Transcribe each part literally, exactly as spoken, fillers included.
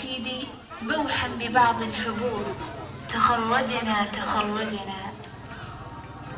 سيدي، بوحا ببعض الحبور. تخرجنا، تخرجنا،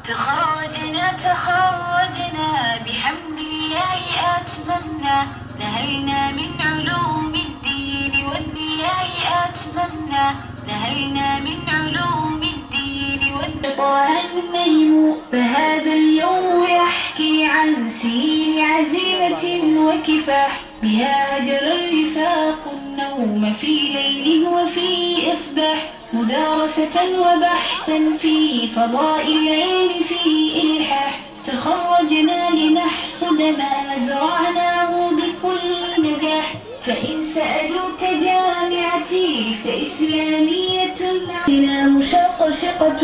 تخرجنا، تخرجنا، بحمد الله أتممنا، نهلنا من علوم الدين والديان أتممنا، نهلنا من علوم الدين والديان. طلع النجم فهذا اليوم يحكي عن سنين عزيمة وكفاح، بها هجر الرفاق النوم في ليل وفي إصباح، مدارسة وبحثا في فضاء العلم في إلحاح. تخرجنا لنحصد ما زرعناه بكل نجاح، فإن سألوك جامعتي فإسلامية، عندنا مشقشقة،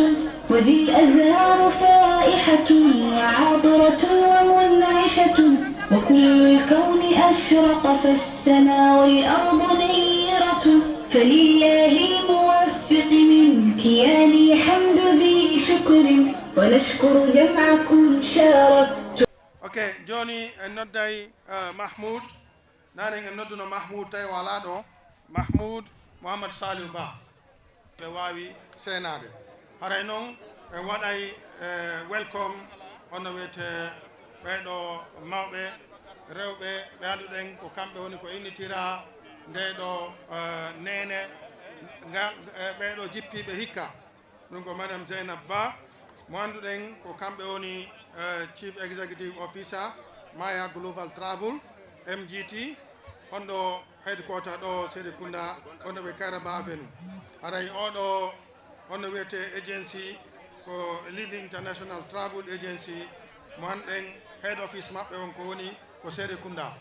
وذي الأزهار فائحة وعاطرة ومنعشة، وكل الكون أشرق فالسماء والأرض نيرة، فلله الموفق من كياني حمد ذي شكر، ونشكر جمعكم شاركتم. Ok, jooni en nodday eh, Mahmoud. Naane en nodduno Mahmoud, tawi o alaa ɗo. Mahmoud Mouhammad Saliou Ba. Ɓe waawi seenaade. Haray noon, en waɗay eh, welcome, on no wiyetee ɓee ɗoo mawɓe rewɓe ɓe annduɗen ko kamɓe woni ko innitira ndee ɗoo eh, neene, ngal, eh, ɓee ɗoo jippiiɓe hikka. Ɗum ko Madame Zeynab Ba, mo annduɗen ko kamɓe woni eh, Chief Executive Officer Maya Global Travel, M G T, on ɗo headquarter ɗo Serekunda, on ɗo ɓe Kairaba Avenue. Haray oo ɗo, on no wiyetee agency ko Leading International Travel Agency, mo annduɗen head office maɓɓe on ko woni ko Serekunda.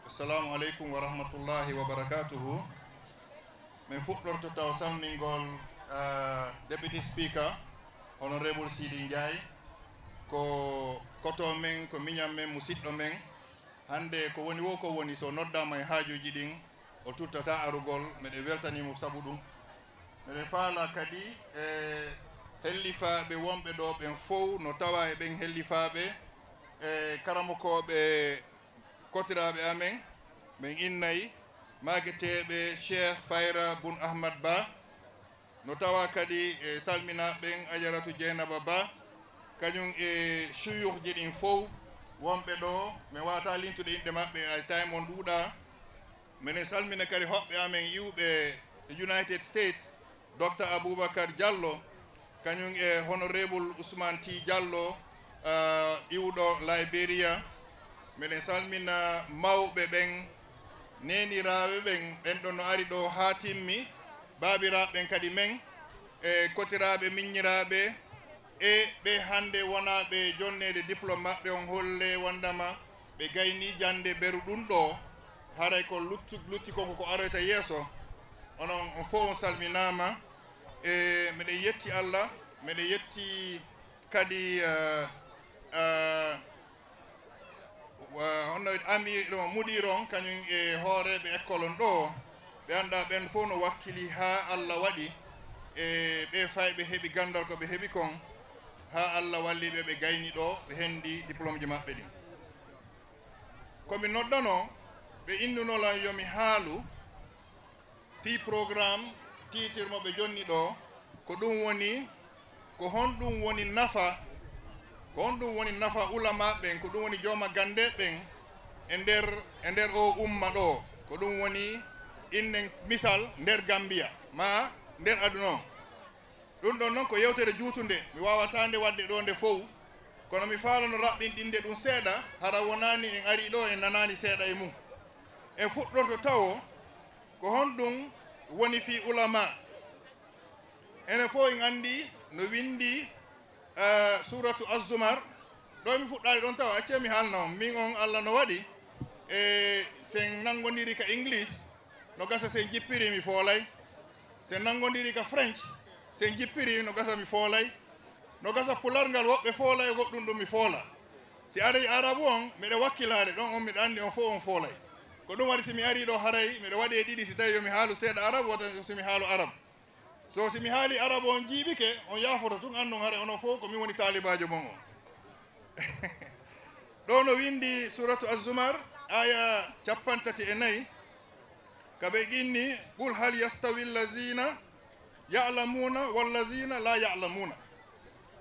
Assalamu aleykum wa rahmatullahi wa barakatuhu. Min fuɗɗorto taw salmingol eh, Deputy Speaker, Honorable Sidi Ndiaye, ko koto men, ko miñam men, musiɗɗo men. Hannde ko woni wo ko woni, so noddaama e haajuuji ɗin, o tuttataa arugol. Meɗen weltanii mo sabu ɗum. Meɗen faala kadi e hellifaaɓe wonɓe ɗo ɓen fow, no tawa e ɓen hellifaaɓe, e karamokooɓe kotiraaɓe amen, ɓen innay maaketeeɓe Cheikh Fayra Bun Ahmad Ba, no tawa kadi e salminaaɓe ɓen Ajaratu Jeynaba Ba, kañum e suyuhji ɗin fow wonɓe ɗo, mi waawataa lintude inɗe maɓɓe, ay time on ɗuuɗaa. Meɗen salmina kadi hoɓɓe amen iwɓe e United States, Docteur Aboubacar Diallo, kañum e Honorable Ousmane Ty Diallo, ah, iwɗo Liberia. Meɗen salmina mawɓe ɓen, neeniraaɓe ɓen, ɓen ɗon no ari ɗo haa timmi, baabiraaɓe ɓen kadi men, e kotiraaɓe, miññiraaɓe, e ɓe hannde wonaa ɓe jonneede diplôme maɓɓe on, holle wonndema ɓe gaynii jannde beru ɗum ɗo, haray ko luttu-, lutti kon ko ko aroyta yeeso. Onon on fof on salminaama, e meɗen yetti Allah, meɗen yetti kadi, eh, eh, wa-, honno amiiɗo muɗiir on, kañum e hooreeɓe école on ɗo, ɓe anndaa ɓen fof no wakkili haa Allah waɗi, e ɓe fayɓe heɓi ganndal ko ɓe heɓi kon, haa Allah walli ɓe, ɓe gayni ɗo, ɓe henndi diplôme ji maɓɓe ɗin. Ko mi noddano, ɓe innuno lan yo mi haalu fii programme, tiitir mo ɓe jonni ɗo, ko ɗum woni, ko honɗum woni nafa, ko honɗum woni nafa ulama ɓen, ko ɗum woni jooma gannde ɓen e nder, e nder oo umma ɗo, ko ɗum woni, innen misal, nder Gambia, maa nder aduna on. Ɗum ɗon non ko yewtere juutunde, mi waawataa nde waɗde ɗo nde fow, kono mi faalano raɓɓinɗinde ɗum seeɗa, hara wonaani en arii ɗo en nanaani seeɗa e mum. En fuɗɗorto tawo ko honɗum woni fii ulama. Enen fof en anndi no winndi, eh, suuratu Az-Zumar. Ɗo mi fuɗɗaali ɗon tawa, accee mi haalna on. Min on, Allah no waɗi, e sen nanngondiri ka English, no gasa sen jippiri mi foolay. Sen nanngondiri ka French, sen jippiri, no gasa mi foolay. No gasa pular ngal woɓɓe foolay, goɗɗum ɗum mi foola. Si arii arabu on, miɗa wakkilaade ɗon on, miɗa anndi on fof on foolay. Ko ɗum waɗi si mi arii ɗo haray, miɗa waɗi e ɗiɗi, si tawi yo mi haalu seeɗa arabu, wota si mi haalu arabu. So si mi haali arabu on jiiɓike, on yaafoto tun, anndon haray onon fof ko min woni taalibaajo mon on. Ɗo no winndi Suuratu Az-Zumar, aaya cappanɗe tati e nayi. Ka ɓe inni, "Qul hal yastawi allazina ya'lamuna wallazina la ya'lamuna."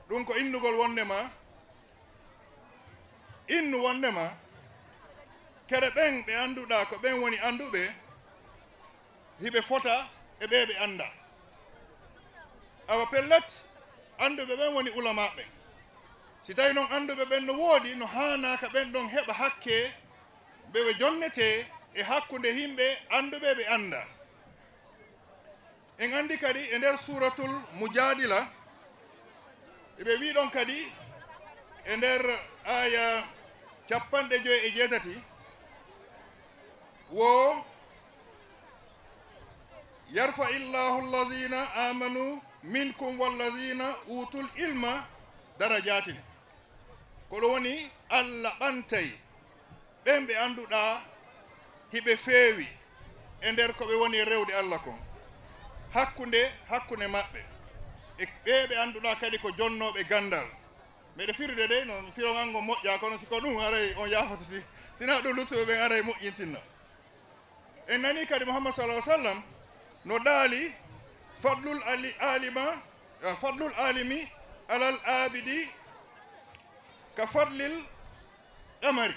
Ɗum ko innugol wonde ma, innu wonde ma, kere ɓen ɓe annduɗaa ko ɓen woni annduɓe, hiɓe fota e ɓee ɓe annda. Awa pellet, annduɓe ɓen woni ulama ɓen. Si tawi noon annduɓe ɓen no woodi, no haanaa ka ɓen ɗon heɓa hakke, ɓe ɓe jonnetee e hakkunde yimɓe annduɓe ɓe annda. En anndi kadi e nder Suuratul Mujaadila, eɓe wii ɗon kadi e nder aaya capanɗe joy e jeetati, wo, "Yarfa illahu allazina amanu minkum wallazina utul ilma darajatin." Ko ɗum woni, Allah ɓantay ɓen ɓe annduɗaa hiɓe feewi e nder ko ɓe woni e rewde Allah kon, hakkunde, hakkunde maɓɓe, e ɓee ɓe annduɗaa kadi ko jonnooɓe ganndal. Meɗe firude de, no firon an ngon moƴƴaa, kono si ko ɗum, aray on yaafoto, si, sinaa ɗum luttuɓe ɓen aray moƴƴintinna. En nani kadi Muhammad sallallahu alaihi wasallam no daali, "Fadlul ali-, alima, eh, fadlul alimi alal abidi ka fadlil qamari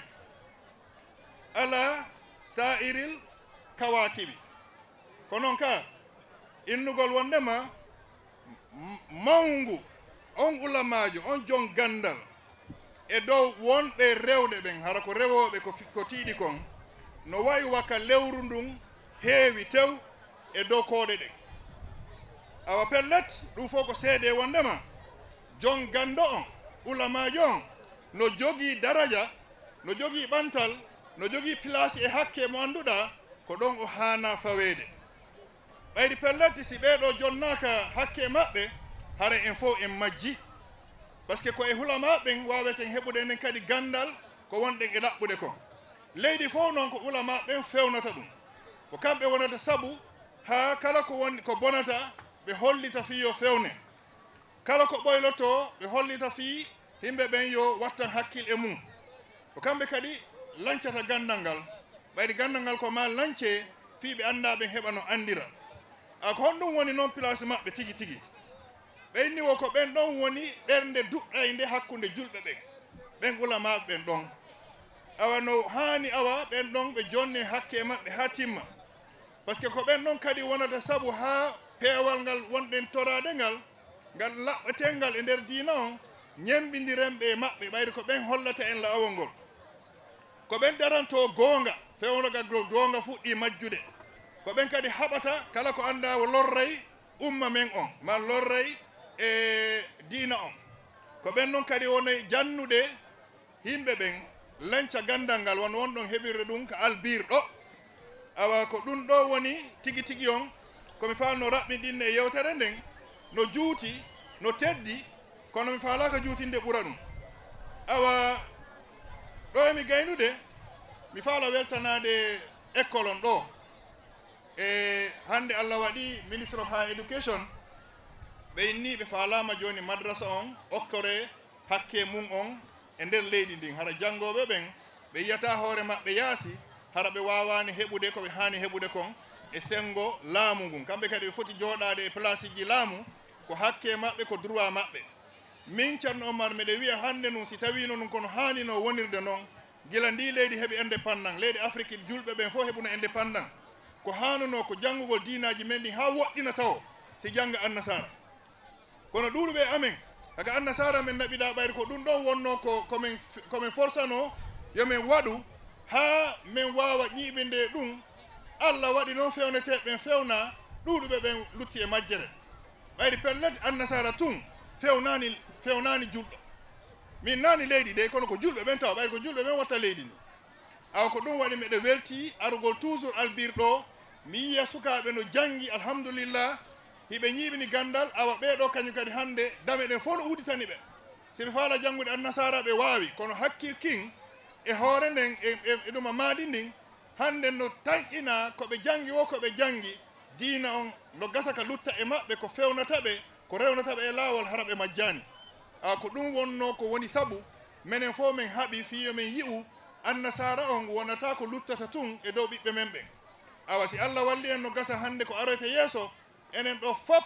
ala sa'iril kawakibi." Ko noon ka, innugol wondema m-, mawngu on ulamaajo, on jon ganndal, e dow wonɓe rewde ɓen, hara ko rewooɓe ko fi-, ko tiiɗi kon, no wayi wa ka lewru ndun heewi tew e dow koode ɗen. Awa pellet, ɗum fof ko seede wondema jon ganndo on, ulamaajo on, no jogii daraja, no jogii ɓantal, no jogii pilaasi e hakke mo annduɗaa ko ɗon o haanaa faweede. Ɓayri pellet, si ɓee ɗoo jonnaaka hakke maɓɓe, hara en fof en majji. Parce que ko e ulama ɓen waaweten heɓude enen kadi ganndal ko wonɗen e ɗaɓɓude kon. Leydi fof noon ko ulama ɓen fewnata ɗum. Ko kamɓe wonata sabu haa kala ko woni, ko bonata, ɓe hollita fii yo fewne. Kala ko ɓoylotoo, ɓe hollita fii yimɓe ɓen yo wattan hakkil e mum. Ko kamɓe kadi lancata ganndal ngal. Ɓayri ganndal ngal ko maa lancee fii ɓe anndaa ɓen heɓa no anndira. A ko honɗum woni noon pilaasi maɓɓe tigi tigi? Ɓe inni wo ko ɓen ɗon woni ɓernde duɗɗaynde hakkunde julɓe ɓen, ɓen ulamaaɓe ɓen ɗon. Awa no haani awa ɓen ɗon ɓe jonnee hakke maɓɓe haa timma. Parce que ko ɓen ɗon kadi wonata sabu haa peewal ngal wonɗen toraade ngal, ngal laɓɓetee ngal e nder diina on, ñemmbindiren ɓe e maɓɓe, ɓayri ko ɓen hollata en laawol ngol. Ko ɓen darantoo goonga, fewndo ga go-, goonga fuɗɗii majjude. Ko ɓen kadi haɓata kala ko anndaa wo lorray umma men on, maa lorray e diina on. Ko ɓen non kadi woni jannude yimɓe ɓen lanca ganndal ngal, wano wonɗon heɓirde ɗum ka albirɗo. Awa ko ɗum ɗo woni tigi tigi on, ko mi faalno raɓɓinɗinde e yewtere nden, no juuti, no teddi, kono mi faalaaka juutinde ɓura ɗum. Awa ɗo emi gaynude, mi faala weltanaade école on ɗo. E hannde Allah waɗi Ministry of Higher Education, ɓe inni ɓe faalaama jooni madrasa on okkore hakke mum on e nder leydi ndin. Hara janngooɓe ɓen, ɓe yiyata hoore maɓɓe yaasi, hara ɓe waawaani heɓude ko ɓe haani heɓude kon e senngo laamu ngun. Kamɓe kadi ɓe foti jooɗaade e palaasiji laamu, ko hakke maɓɓe, ko droit maɓɓe. Min Ceerno Omar, miɗo wiya hannde nun, si tawiino nun kono haanino wonirde non, gila ndi leydi heɓi indépendant, leydi Afrik julɓe ɓen fof heɓuno indépendant, ko haanuno ko janngugol diinaaji men ɗin haa woɗɗina tawo, si jannga annasaara. Kono ɗuuɗuɓe e amen, haka annasaara men naɓida ɓayri ko ɗum ɗon wonno ko, ko men, ko men forsano yo men waɗu haa men waawa ƴiiɓinde ɗum. Allah waɗi noon fewneteeɓe ɓen fewna, ɗuuɗuɓe ɓen lutti e majjere. Ɓayri pellet annasaara tun fewnaani, fewnaani julɗo. Min naani leydi dey, kono ko julɓe ɓen tawa, ɓayri ko julɓe ɓen watta leydi ndi. Awa ko ɗum waɗi miɗo weltii arugol toujours Albir ɗo. Mi yiya sukaaɓe no janngi, alhamdulillah, hiɓe ñiiɓini ganndal, awa ɓee ɗo kañum kadi hannde dame ɗen fof no udditani ɓe. Si ɓe faala janngude annasaara ɓe waawi, kono hakkil kin e hoore nden e, e, e ɗuma maadi ndin, hannde no tanƴina ko ɓe janngi wo ko ɓe janngi, diina on no gasa ka lutta e maɓɓe ko fewnata ɓe, ko rewnata ɓe e laawol hara ɓe majjaani. A ko ɗum wonnoo ko woni sabu menen fof men haɓi fii yo men yi'u annasaara on wonata ko luttata tun e dow ɓiɓɓe men ɓen. Awa, si Allah walli en, no gasa hannde ko aroyta yeeso, enen ɗo fop,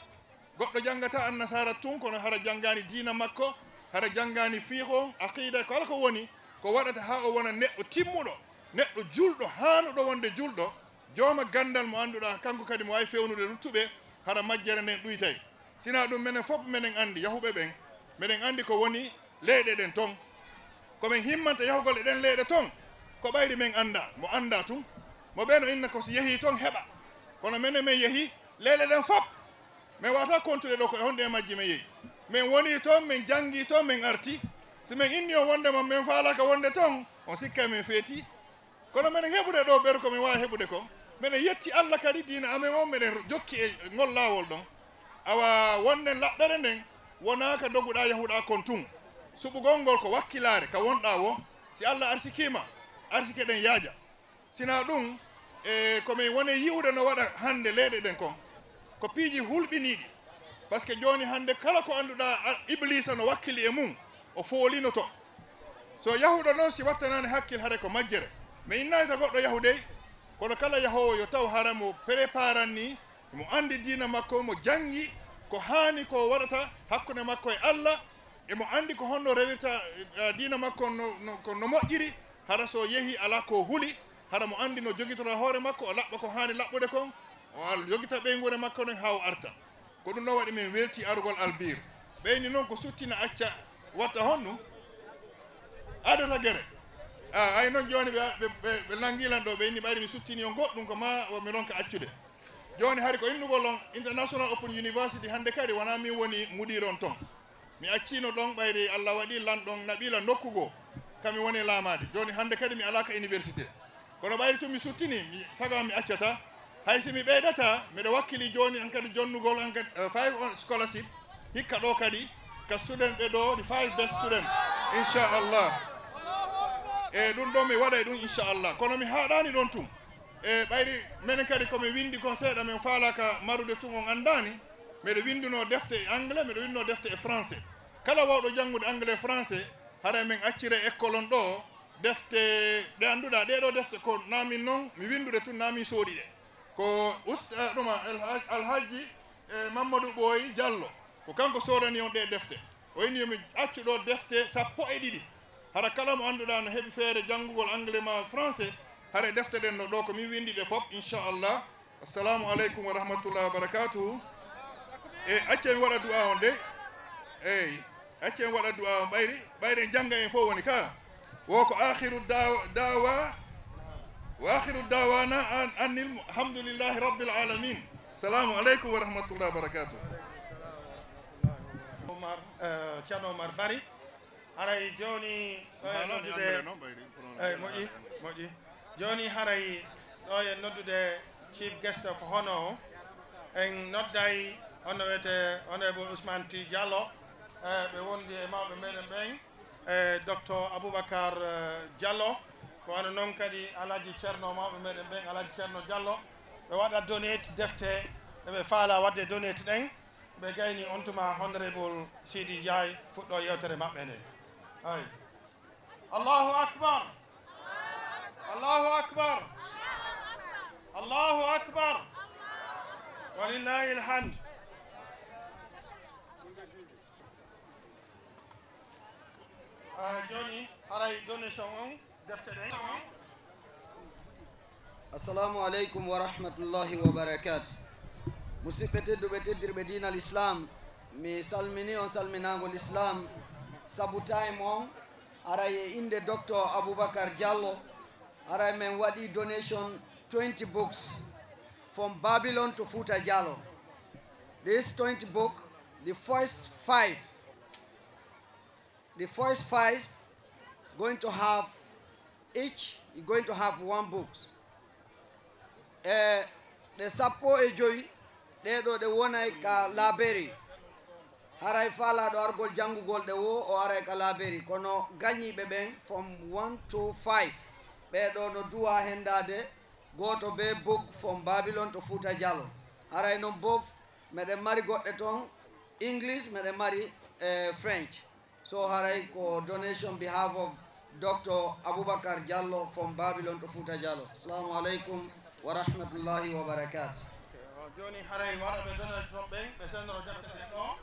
goɗɗo janngata annasaara tun, kono hara janngaani diina makko, hara janngaani fiihu on, aqiida, ko kala ko woni, ko waɗata haa o wona neɗɗo timmuɗo, neɗɗo julɗo, haanuɗo wonde julɗo, jooma ganndal mo annduɗaa, kanko kadi mo waawi fewnude luttuɓe, hara majjere nden ɗuytay. Sinaa ɗum, menen fop meɗen anndi, yahuɓe ɓen, meɗen anndi ko woni leyɗe ɗen ton. Ko men himmanta yahugol e ɗen leyɗe ton, ko ɓayri men anndaa, mo anndaa tun. Mo ɓeeno inna ko si yehii ton heɓa. Kono menen men yehii leyɗe ɗen fop. Men waawata kontude ɗo ko e honɗe e majji men yehi. Men wonii ton, men janngii ton, men arti. Si men inni on wonde mon men faalaaka wonde ton, on sikka men feeti. Kono meɗen heɓude ɗo ɓeru ko min waawi heɓude kon. Meɗen yetti Allah kadi diina amen on, meɗen jokki e ngol laawol ɗon. Awa wonnen laɓɓere nden wonaa ka doguɗaa yahuɗaa kon tun. Suɓugol ngol ko wakkilaare ka wonɗaa wo. Si Allah arsikiima, arsike ɗen yaaja. Sinaa ɗum, e ko min woni yi'ude no waɗa hannde leyɗe ɗen kon, ko piiji hulɓiniiɗi. Parce que jooni hannde kala ko annduɗaa a-, Ibliisa no wakkili e mum, o foolinoto. So yahuɗo noon, si wattanaani hakkil, hare ko majjere. Mi innaali ta goɗɗo yahude, kono kala yahoowo yo taw hara mo préparan ni, mo anndi diina makko, mo janngi ko haani ko waɗata hakkunde makko e Allah, e mo anndi ko honno rewirta, eh, diina makko no, no, ko no moƴƴiri, hara so yehi alaa ko huli, hara mo anndi no jogitora hoore makko, o laɓɓa ko haani laɓɓude kon, o al-, jogita ɓeynguure makko nden haa o arta. Ko ɗum ɗon waɗi min welti arugol Albir. Ɓeyni noon ko suttina acca watta honno? Adata gere. A, ay noon jooni ɓe, ɓe, ɓe, ɓe nanngii lan ɗo, ɓeyni ɓayri mi suttini on goɗɗum ko ma wo mi ronka accude. Jooni hari ko innugol on International Open University hannde kadi wonaa min woni mudir on ton. Mi acciino ɗon ɓayri Allah waɗi lan ɗon naɓii lan nokku goo. Kami woni laamaade. Jooni hannde kadi mi alaa ka université. Kono ɓayri tun mi suttini, mi, sago am mi accata. Hay si mi ɓeydata, miɗo wakkili jooni an kadi jonnugol an kadi, eh, five on scholarship. Hikka ɗo kadi, ka student ɓe ɗo, the five best students. Inchallah. E ɗum ɗon mi waɗay ɗum inchallah. Kono mi haaɗaani ɗon tun. E ɓayri menen kadi ko mi winndi kon seeɗa, min faalaaka marude tun on anndaani. Miɗo winndunoo defte e anglais, miɗo winndunoo defte e français. Kala waawɗo janngude anglais e français, haray min accire école on ɗo, defte ɗe annduɗaa, ɗee ɗoo defte ko naa min non mi winndude tun, naa min soodi ɗe. Ko usta-, ɗuma Alha-, Alhaji, eh, Mamadou Ɓooyi Jallo, ko kanko soodani on ɗee defte. O inni yo mi accu ɗoo defte sappo e ɗiɗi. Hara kala mo annduɗaa no heɓi feere janngugol anglais maa français, hara defte ɗen no ɗoo ko min winndi ɗe fof, inchallah. Assalamu aleykum wa rahmatullahi wa barakatuhu. E acce mi waɗa du'a on de. Eyi, acce mi waɗa du'a on ɓayri, ɓayri en jannga en fof woni ka. Wo ko akhiru daw-, dawa, wa akhiru dawana an, anil hamdulillahi rabbil alamin. Assalamu aleykum wa rahmatullahi wa barakatuhu. Omar, eh, Ceerno Omar Bari. Haray jooni ɗo en noddude, eyi, moƴƴi, moƴƴi. Jooni haray ɗo en noddude Chief Guest of Honor o. En nodday hono wiyetee Honorable Ousmane Ty Diallo, e ɓe wondi e mawɓe meɗen ɓen, e Docteur Aboubacar, eh, Diallo, ko wano noon kadi Alhaji Ceerno mawɓe meɗen ɓen, Alhaji Ceerno Diallo, ɓe waɗa donate defte ɗe ɓe faala waɗde donate ɗen. Ɓe gayni on tuma Honorable Sidi Ndiaye fuɗɗo yewtere maɓɓe nde. Ay. Allahu Akbar. Allahu Akbar. Allahu Akbar. Walillahi alhamd. Ah, jooni, haray donation on, defte ɗen. Assalamu aleykum wa rahmatullahi wa barakatuh. Musidɓe tedduɓe, teddirɓe diina l'islam, mi salmini on salminaango l'islam. Sabu time on, haray e innde Docteur Aboubacar Diallo, haray men waɗi donation twenty books from Babylon to Fouta Djallon. This twenty book, the first five, the first five going to have, each is going to have one book. E ɗe sappo e joy, ɗee ɗoo ɗe wonay ka library. Haray faalaaɗo argol janngugol ɗe wo, o aray ka library. Kono gañiiɓe ɓen from one to five, ɓee ɗoo no duwaa henndaade gooto bee book from Babylon to Fouta Djallon. Haray non bof, meɗen mari goɗɗe ton English, meɗen mari, eh, French. So haray ko donation behalf of Doctor Aboubacar Diallo from Babylon to Fouta Djallon. Assalamu aleykum. ورحمة الله وبركاته. Jooni haray waɗa ɓe donation ɓen ɓe sennoro defte ɗen ɗo.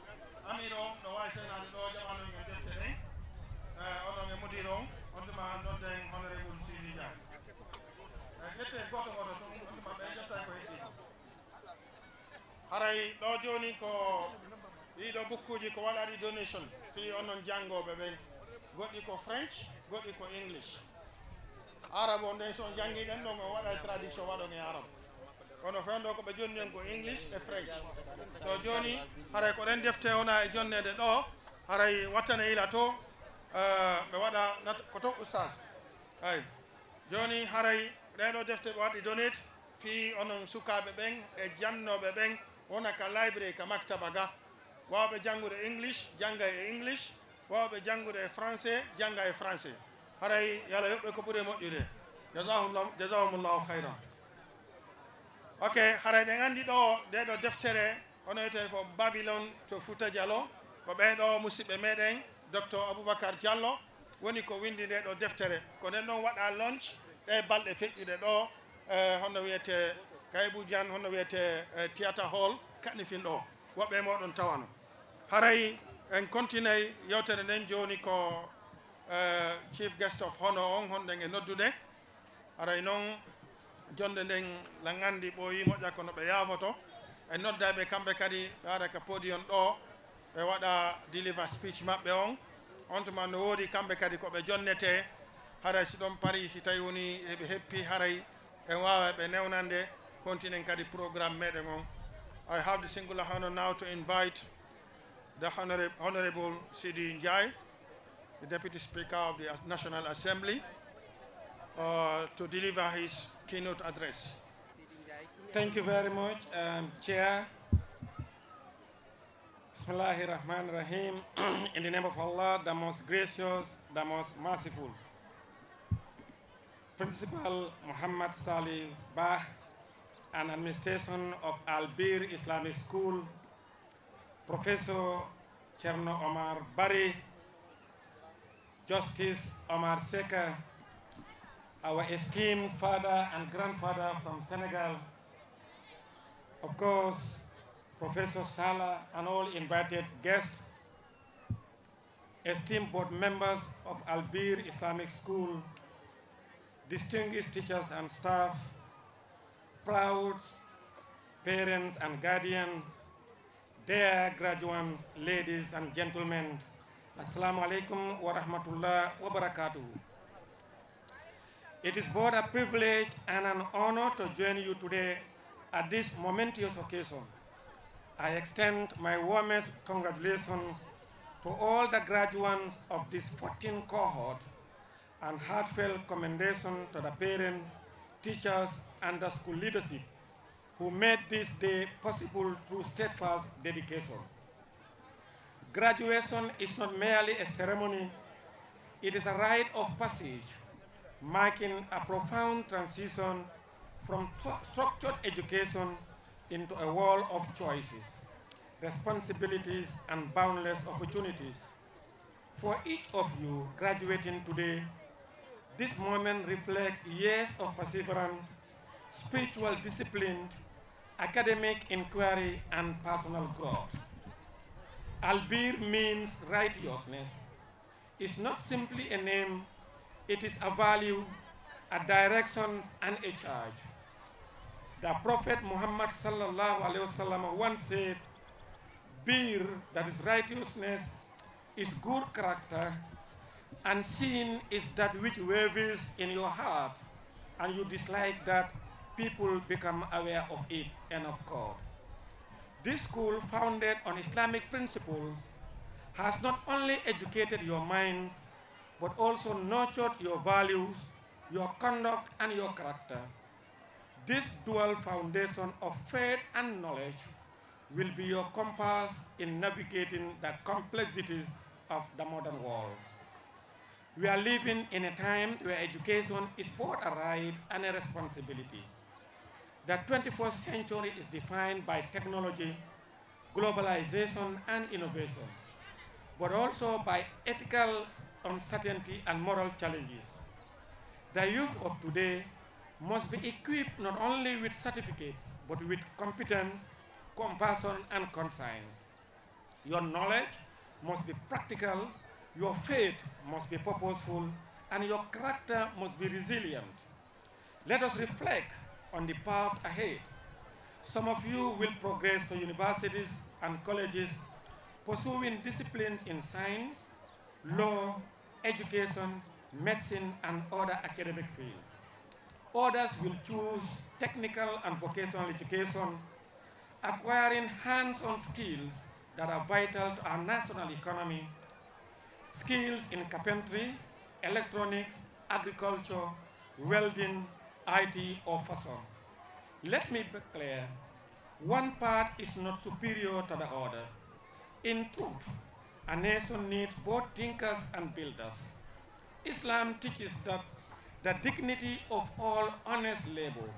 Amir on no waawi sennaade ɗo jaɓanoy men defte ɗen. Onon e mudir on, on tuma nodden honorable Sidi Ndiaye. Ƴette gooto gooto tun, on tuma ɓe ƴetta ko heddi. Haray ɗo jooni ko ɗiɗo bukkuuji ko waɗaɗi donation fii onon janngooɓe ɓen. Goɗɗi ko French, goɗɗi ko English. Arab on ɗen so on janngii ɗen ɗon on waɗa e traduction waɗon e Arab. Kono fewndo ko ɓe jonni en ko English e French. So jooni haray ko ɗen defte wona e jonneede ɗo, haray wattane ila to, eh, ɓe waɗa nat-, ko to ustaz. Ay. Jooni haray ɗee ɗoo defte ɓe waɗi donate fii onon sukaaɓe ɓen e janngooɓe ɓen wona ka library ka maktaba ga. Waawɓe janngude English, jannga e English. Waawɓe janngude e français, jannga e français. Haray yo Allah yoɓ ɓe ko ɓuri moƴƴude. Jazahullah-, jazahumullahu khayran. Ok, haray ɗen anndi ɗo ɗee ɗoo deftere, hono wiyetee ko Babylon to Fuuta Jaloo, ko ɓee ɗoo musiɓɓe meɗen, Docteur Aboubacar Diallo, woni ko winndi ndee ɗoo deftere. Ko nden ɗon waɗaa launch ɗee balɗe feƴƴuɗe ɗo, eh, honno wiyetee Kaybu Jan, honno wiyetee, eh, Theatre Hall, kaɗni fin ɗo. Woɓɓe e mooɗon tawano. Haray en kontinay yewtere nden jooni ko, eh, Chief Guest of Honor on, honɗen e noddude. Haray non, jonnde nden lan anndi ɓooyii moƴƴa kono ɓe yaafoto. En nodday ɓe kamɓe kadi ɓe ara ka podium ɗo, ɓe waɗa deliver speech maɓɓe on. On tuma no woodi kamɓe kadi ko ɓe jonnetee. Haray si ɗon parii, si tawi woni eɓe heppi, haray en waaway ɓe newnande, kontinen kadi programme meɗen on. I have the singular honor now to invite the Honora-, Honorable Sidi Ndiaye, the Deputy Speaker of the As-, National Assembly, uh, to deliver his keynote address. Thank you very much, um, Chair. Bismillahir Rahmanir Rahim. In the name of Allah, the most gracious, the most merciful. Principal Muhammad Salih Bah and administration of Al Bir Islamic School, Professor Cherno Omar Bari, Justice Omar Seka, our esteemed father and grandfather from Senegal, of course, Professor Sala and all invited guests, esteemed board members of Al Bir Islamic School, distinguished teachers and staff, proud parents and guardians, dear graduates, ladies and gentlemen, Assalamu alaikum wa rahmatullah wa barakatuh. It is both a privilege and an honor to join you today at this momentous occasion. I extend my warmest congratulations to all the graduates of this fourteenth cohort and heartfelt commendation to the parents, teachers, and the school leadership who made this day possible through steadfast dedication. Graduation is not merely a ceremony, it is a rite of passage, marking a profound transition from stru-, structured education into a world of choices, responsibilities, and boundless opportunities. For each of you graduating today, this moment reflects years of perseverance, spiritual discipline, academic inquiry, and personal growth. Albir means righteousness. It's not simply a name, it is a value, a direction, and a charge. The Prophet Muhammad sallallahu alaihi wasallam once said, "Bir, that is righteousness, is good character, and sin is that which wavers in your heart, and you dislike that people become aware of it." End of quote. This school, founded on Islamic principles, has not only educated your minds, but also nurtured your values, your conduct, and your character. This dual foundation of faith and knowledge will be your compass in navigating the complexities of the modern world. We are living in a time where education is both a right and a responsibility. The twenty-first century is defined by technology, globalization, and innovation, but also by ethical uncertainty and moral challenges. The youth of today must be equipped not only with certificates, but with competence, compassion, and conscience. Your knowledge must be practical, your faith must be purposeful, and your character must be resilient. Let us reflect on the path ahead. Some of you will progress to universities and colleges, pursuing disciplines in science, law, education, medicine, and other academic fields. Others will choose technical and vocational education, acquiring hands-on skills that are vital to our national economy, skills in carpentry, electronics, agriculture, welding, I T, or fashion. Let me be clear, one path is not superior to the other. In truth, a nation needs both thinkers and builders. Islam teaches that the dignity of all honest labor,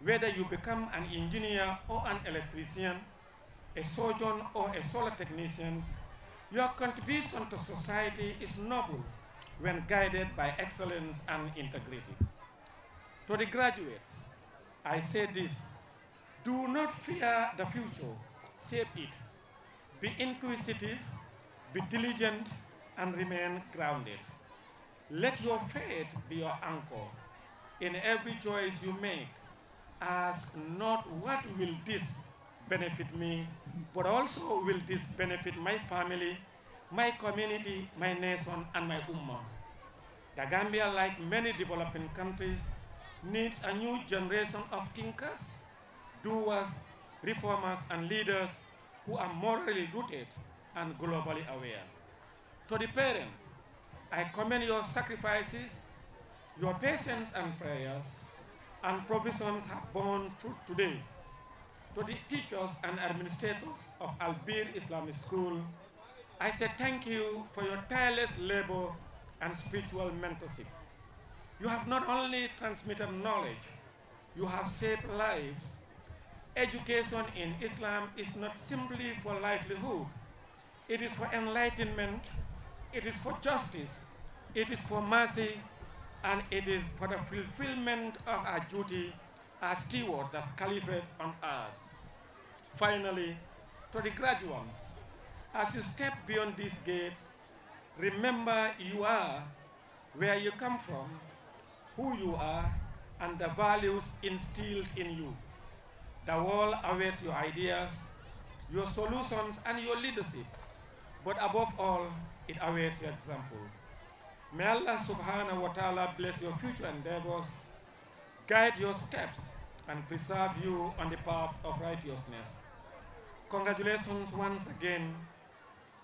whether you become an engineer or an electrician, a surgeon or a solar technician, your contribution to society is noble when guided by excellence and integrity. To the graduates, I say this: do not fear the future, shape it. Be inquisitive, be diligent, and remain grounded. Let your faith be your anchor. In every choice you make, ask not, "What will this benefit me?" but also, "Will this benefit my family, my community, my nation, and my ummah?" The Gambia, like many developing countries, needs a new generation of thinkers, doers, reformers, and leaders who are morally rooted and globally aware. To the parents, I commend your sacrifices, your patience and prayers, and provisions have borne fruit today. To the teachers and administrators of Al Bir Islamic School, I say thank you for your tireless labor and spiritual mentorship. You have not only transmitted knowledge, you have saved lives. Education in Islam is not simply for livelihood, it is for enlightenment, it is for justice, it is for mercy, and it is for the fulfillment of our duty as stewards, as caliphate on earth. Finally, to the graduates, as you step beyond these gates, remember you are where you come from, who you are, and the values instilled in you. The world awaits your ideas, your solutions, and your leadership. But above all, it awaits your example. May Allah subhanahu wa ta'ala bless your future endeavors, guide your steps, and preserve you on the path of righteousness. Congratulations once again.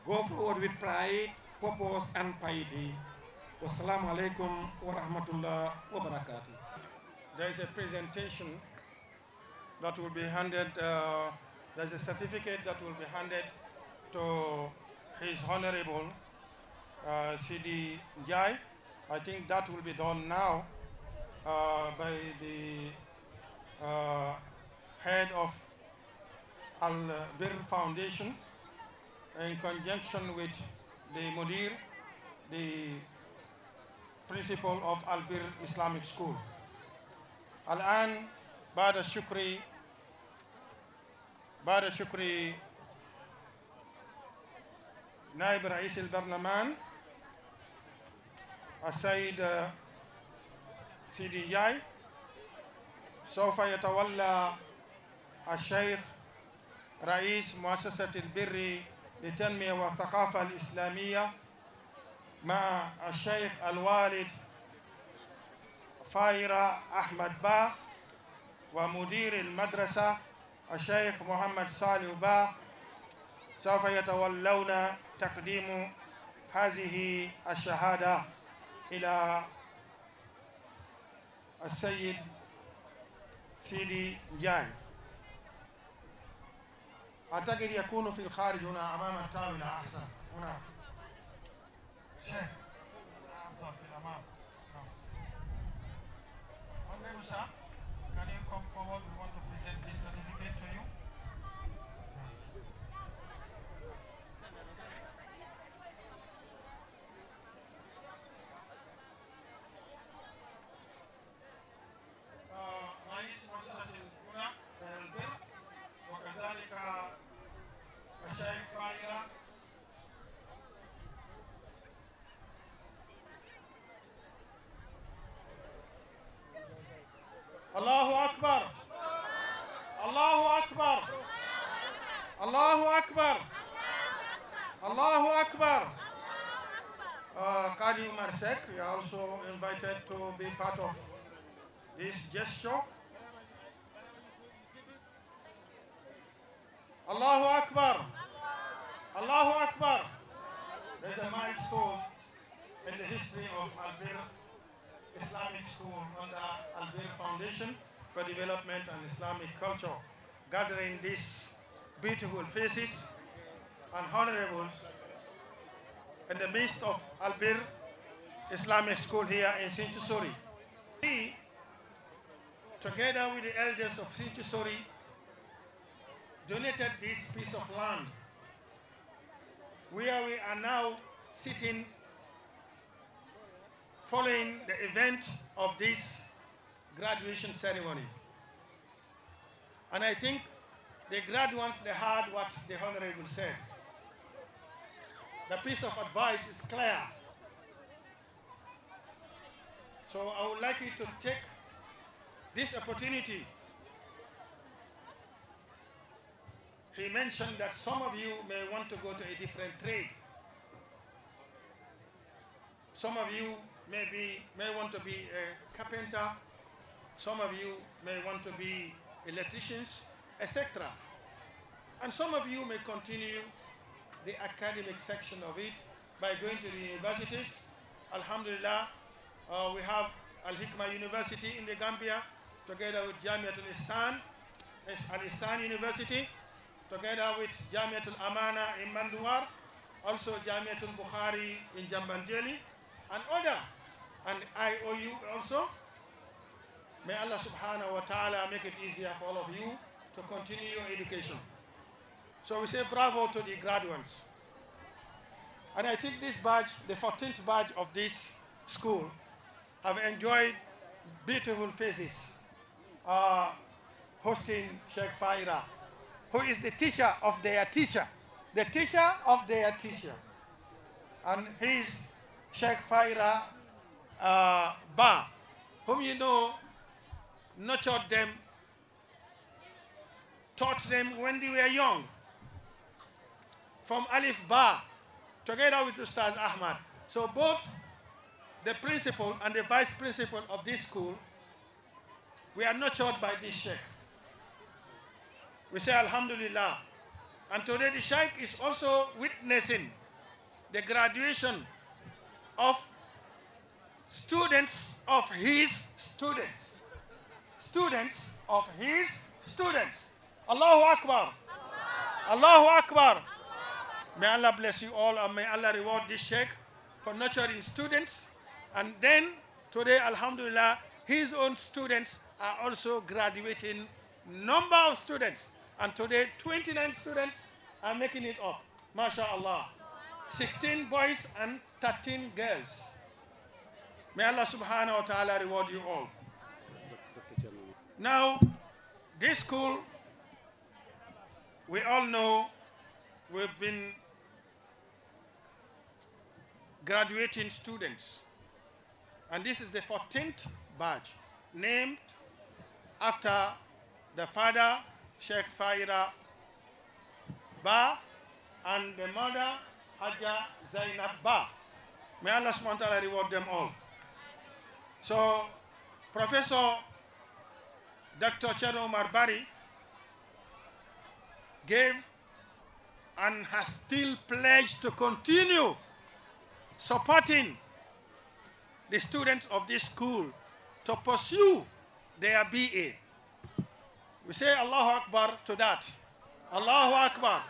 Go forward with pride, purpose, and piety. Wassalamu alaikum wa rahmatullah wa barakatuh. There is a presentation that will be handed, uh, there's a certificate that will be handed to His Honorable, uh, C D Njai. I think that will be done now, uh, by the, uh, head of Al Bir Foundation in conjunction with the Mudir, the principal of Al Bir Islamic School. الآن بعد الشكر، بعد شكر نائب رئيس البرلمان السيد سيدي نجاي، سوف يتولى الشيخ رئيس مؤسسة البر للتنمية والثقافة الإسلامية مع الشيخ الوالد فايرة أحمد با ومدير المدرسة الشيخ محمد صالح با، سوف يتولون تقديم هذه الشهادة إلى السيد سيدي جاي. أعتقد يكون في الخارج هنا أمام الطاولة أحسن. هنا. شيخ. أفضل في الأمام. نعم. Honorable sir, can you come forward? We want to present this certificate to you. Akbar. Allahu Akbar. Allahu Akbar. Uh, Kadi Umar Sek, you are also invited to be part of this gesture. Allahu Akbar. Allahu Akbar. There's a milestone in the history of Albir Islamic School under Albir Foundation for Development and Islamic Culture, gathering these beautiful faces and honorables in the midst of Albir Islamic School here in Sinchusori. We, together with the elders of Sinchusori, donated this piece of land where we are now sitting following the event of this graduation ceremony. And I think the graduates, they heard what the Honorable said. The piece of advice is clear. So I would like you to take this opportunity. He mentioned that some of you may want to go to a different trade. Some of you may be, may want to be a carpenter. Some of you may want to be electricians, et cetera. And some of you may continue the academic section of it by going to the universities. Alhamdulillah, uh, we have Al Hikma University in the Gambia, together with Jamiatul Ihsan, Al Ihsan University, together with Jamiatul Amana in Manduwar, also Jamiatul Bukhari in Jambandeli, and other, and I O U also. May Allah subhanahu wa ta'ala make it easier for all of you to continue your education. So we say bravo to the graduates. And I think this batch, the fourteenth batch of this school, have enjoyed beautiful faces, uh, hosting Sheikh Faira, who is the teacher of their teacher, the teacher of their teacher. And he is Sheikh Faira, uh, Ba, whom you know nurtured them, taught them when they were young, from Alif Ba, together with Ustaz Ahmad. So both the principal and the vice principal of this school were nurtured by this sheikh. We say Alhamdulillah. And today the sheikh is also witnessing the graduation of students of his students. Students of his students. Allahu Akbar. Allahu Akbar. May Allah bless you all and may Allah reward this sheikh for nurturing students. And then today, Alhamdulillah, his own students are also graduating, number of students. And today, twenty-nine students are making it up. MashaAllah. Sixteen boys and thirteen girls. May Allah subhanahu wa ta'ala reward you all. Now, this school, we all know, we've been graduating students. And this is the fourteenth batch, named after the father, Sheikh Faira Ba, and the mother, Hajja Zainab Ba. May Allah subhanahu wa ta'ala reward them all. So, Professor Doctor Thierno Umar Bari gave and has still pledged to continue supporting the students of this school to pursue their B A. We say Allahu Akbar to that. Allahu Akbar.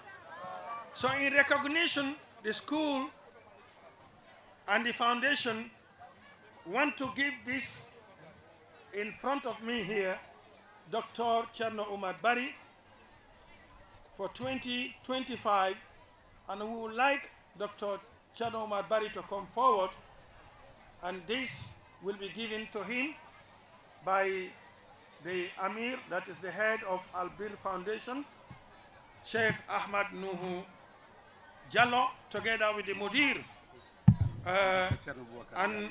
So in recognition, the school and the foundation want to give this in front of me here, Doctor Thierno Umar Bari, for twenty twenty-five, and we would like Doctor Thierno Umar Bari to come forward, and this will be given to him by the Amir, that is the head of Albir Foundation, Sheikh Ahmad Nuhu Jallo, together with the Mudir, uh, and,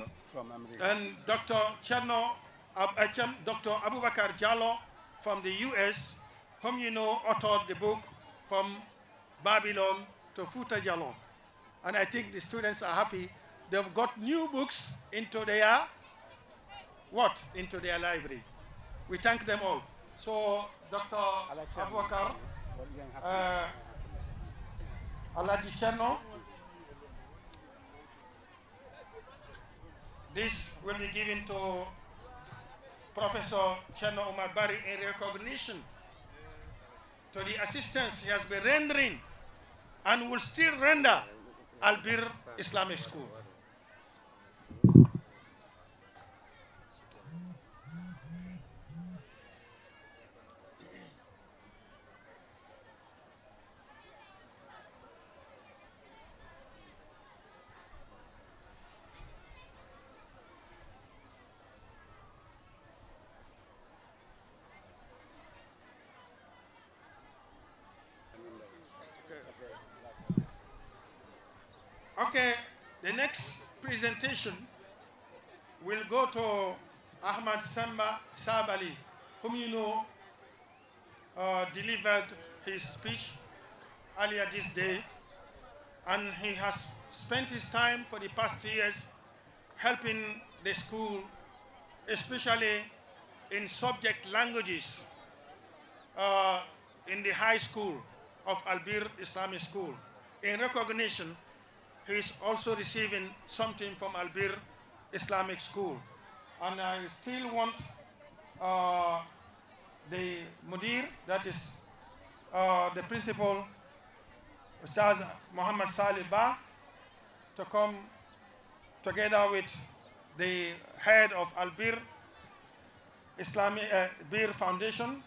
and Doctor Thierno, Ab-, uh, Thierno, Doctor Abubakar Jallo from the U S, whom you know authored the book From Babylon to Futa Jalon. And I think the students are happy. They've got new books into their what? Into their library. We thank them all. So, Doctor Abubakar, uh, Alhaji Cherno, this will be given to Professor Cherno Umar Bari in recognition to the assistance he has been rendering and will still render Albir Islamic School. Okay, the next presentation will go to Ahmad Samba Sabali, whom you know, uh, delivered his speech earlier this day, and he has spent his time for the past years helping the school, especially in subject languages, uh, in the high school of Albir Islamic School. In recognition, he is also receiving something from Albir Islamic School. And I still want, uh, the Mudir, that is, uh, the principal, Ustaz Muhammad Salih Ba, to come together with the head of Albir Islamic, uh, Bir Foundation,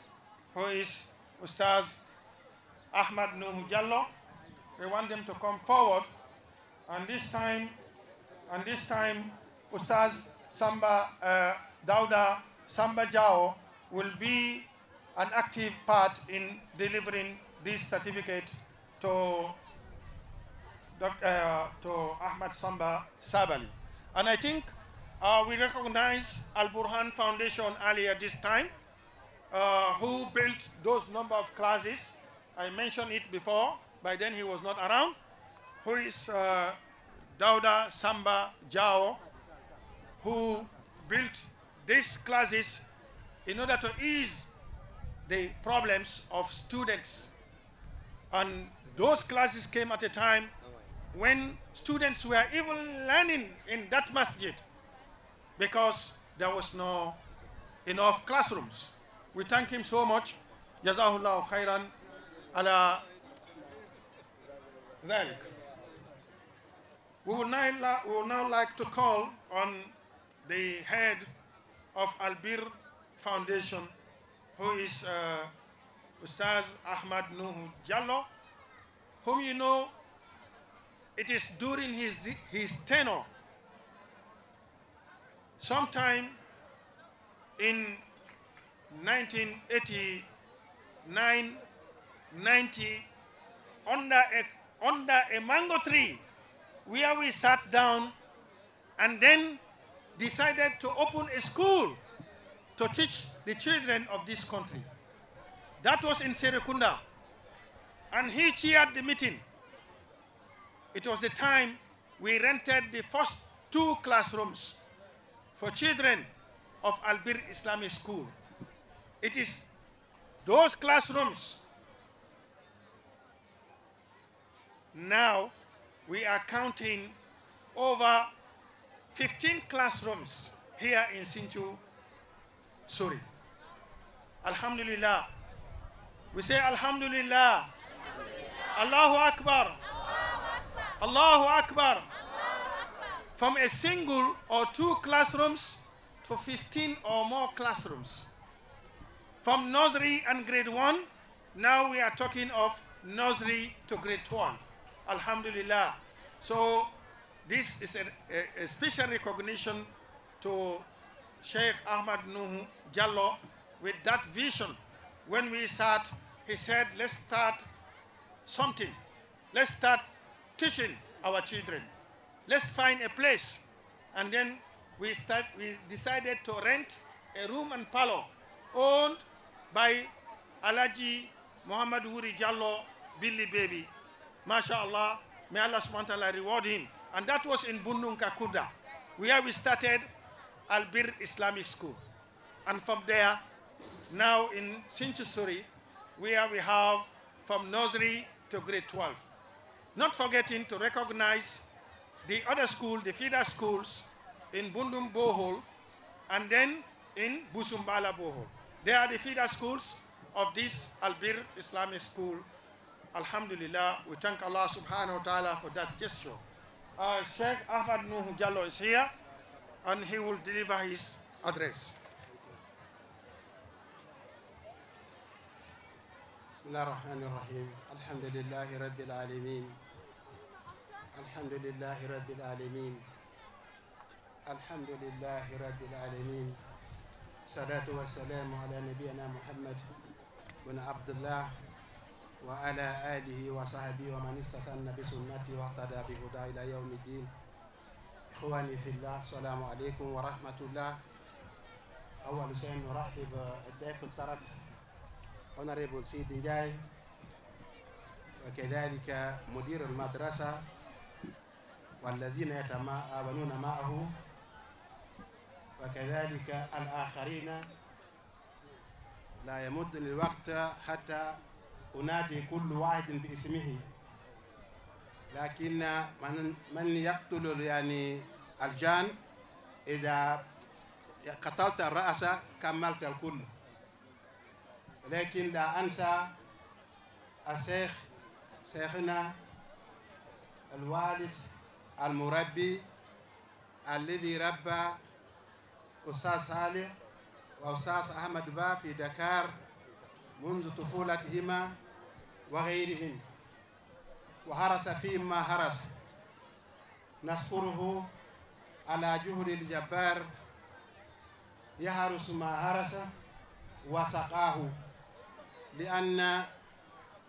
who is Ustaz Ahmad Nuhu Jallo. We want them to come forward, and this time, and this time, Ustaz Samba, uh, Dauda Samba Jao will be an active part in delivering this certificate to Doc-, uh, to Ahmad Samba Sabali. And I think, uh, we recognize Al Burhan Foundation earlier this time, uh, who built those number of classes. I mentioned it before, by then he was not around. Who is, uh, Dauda Samba Jao, who built these classes in order to ease the problems of students. And those classes came at a time when students were even learning in that masjid because there was no enough classrooms. We thank him so much. جزاه الله خيرا على ذلك. We would now, li-, we would now like to call on the head of Albir Foundation, who is, uh, Ustaz Ahmad Nuhu Jallo, whom you know, it is during his, his tenure, sometime in nineteen eighty-nine, ninety, under a, under a mango tree where we sat down and then decided to open a school to teach the children of this country. That was in Serekunda, and he chaired the meeting. It was the time we rented the first two classrooms for children of Albir Islamic School. It is those classrooms now, we are counting over fifteen classrooms here in Sinchu Suri. Alhamdulillah. We say Alhamdulillah. Allahu Akbar. Allahu Akbar. From a single or two classrooms to fifteen or more classrooms. From nursery and grade one, now we are talking of nursery to grade twelve. Alhamdulillah. So this is a, a, a special recognition to Sheikh Ahmad Nuhu Jallo with that vision. When we sat, he said, "Let's start something. Let's start teaching our children. Let's find a place." And then we start, we decided to rent a room and parlor owned by Alhaji Muhammad Wuri Jallo Billy Baby. Masha Allah, may Allah subhanahu wa ta'ala reward him. And that was in Bundung Kakunda, where we started Albir Islamic School. And from there, now in Sinchusuri, where we have from nursery to grade twelve. Not forgetting to recognize the other school, the feeder schools in Bundung Bohol, and then in Busumbala Bohol. They are the feeder schools of this Albir Islamic School. Alhamdulillah, we thank Allah subhanahu wa ta'ala for that gesture. Uh, Sheikh Ahmad Nuhu Jallo is here, and he will deliver his address. بسم الله الرحمن الرحيم. الحمد لله رب العالمين. الحمد لله رب العالمين. الحمد لله رب العالمين. الصلاة والسلام على نبينا محمد بن عبد الله وعلى آله وصحبه ومن استسن بسنته واهتدى بهداه إلى يوم الدين. إخواني في الله، السلام عليكم ورحمة الله. أول شيء نرحب الضيف الشرف Honorable سيدي نجاي، وكذلك مدير المدرسة والذين يتعاونون معه، وكذلك الآخرين. لا يمدني الوقت حتى أنادي كل واحد باسمه، لكن من، من يقتل، يعني، الجان، إذا قتلت الرأس كملت الكل. لكن لا أنسى الشيخ، شيخنا الوالد المربي الذي ربى أستاذ صالح وأستاذ أحمد با في دكار منذ طفولتهما وغيرهم، وحرس فيهم ما حرس. نشكره على جهد الجبار، يحرس ما حرس وسقاه، لأن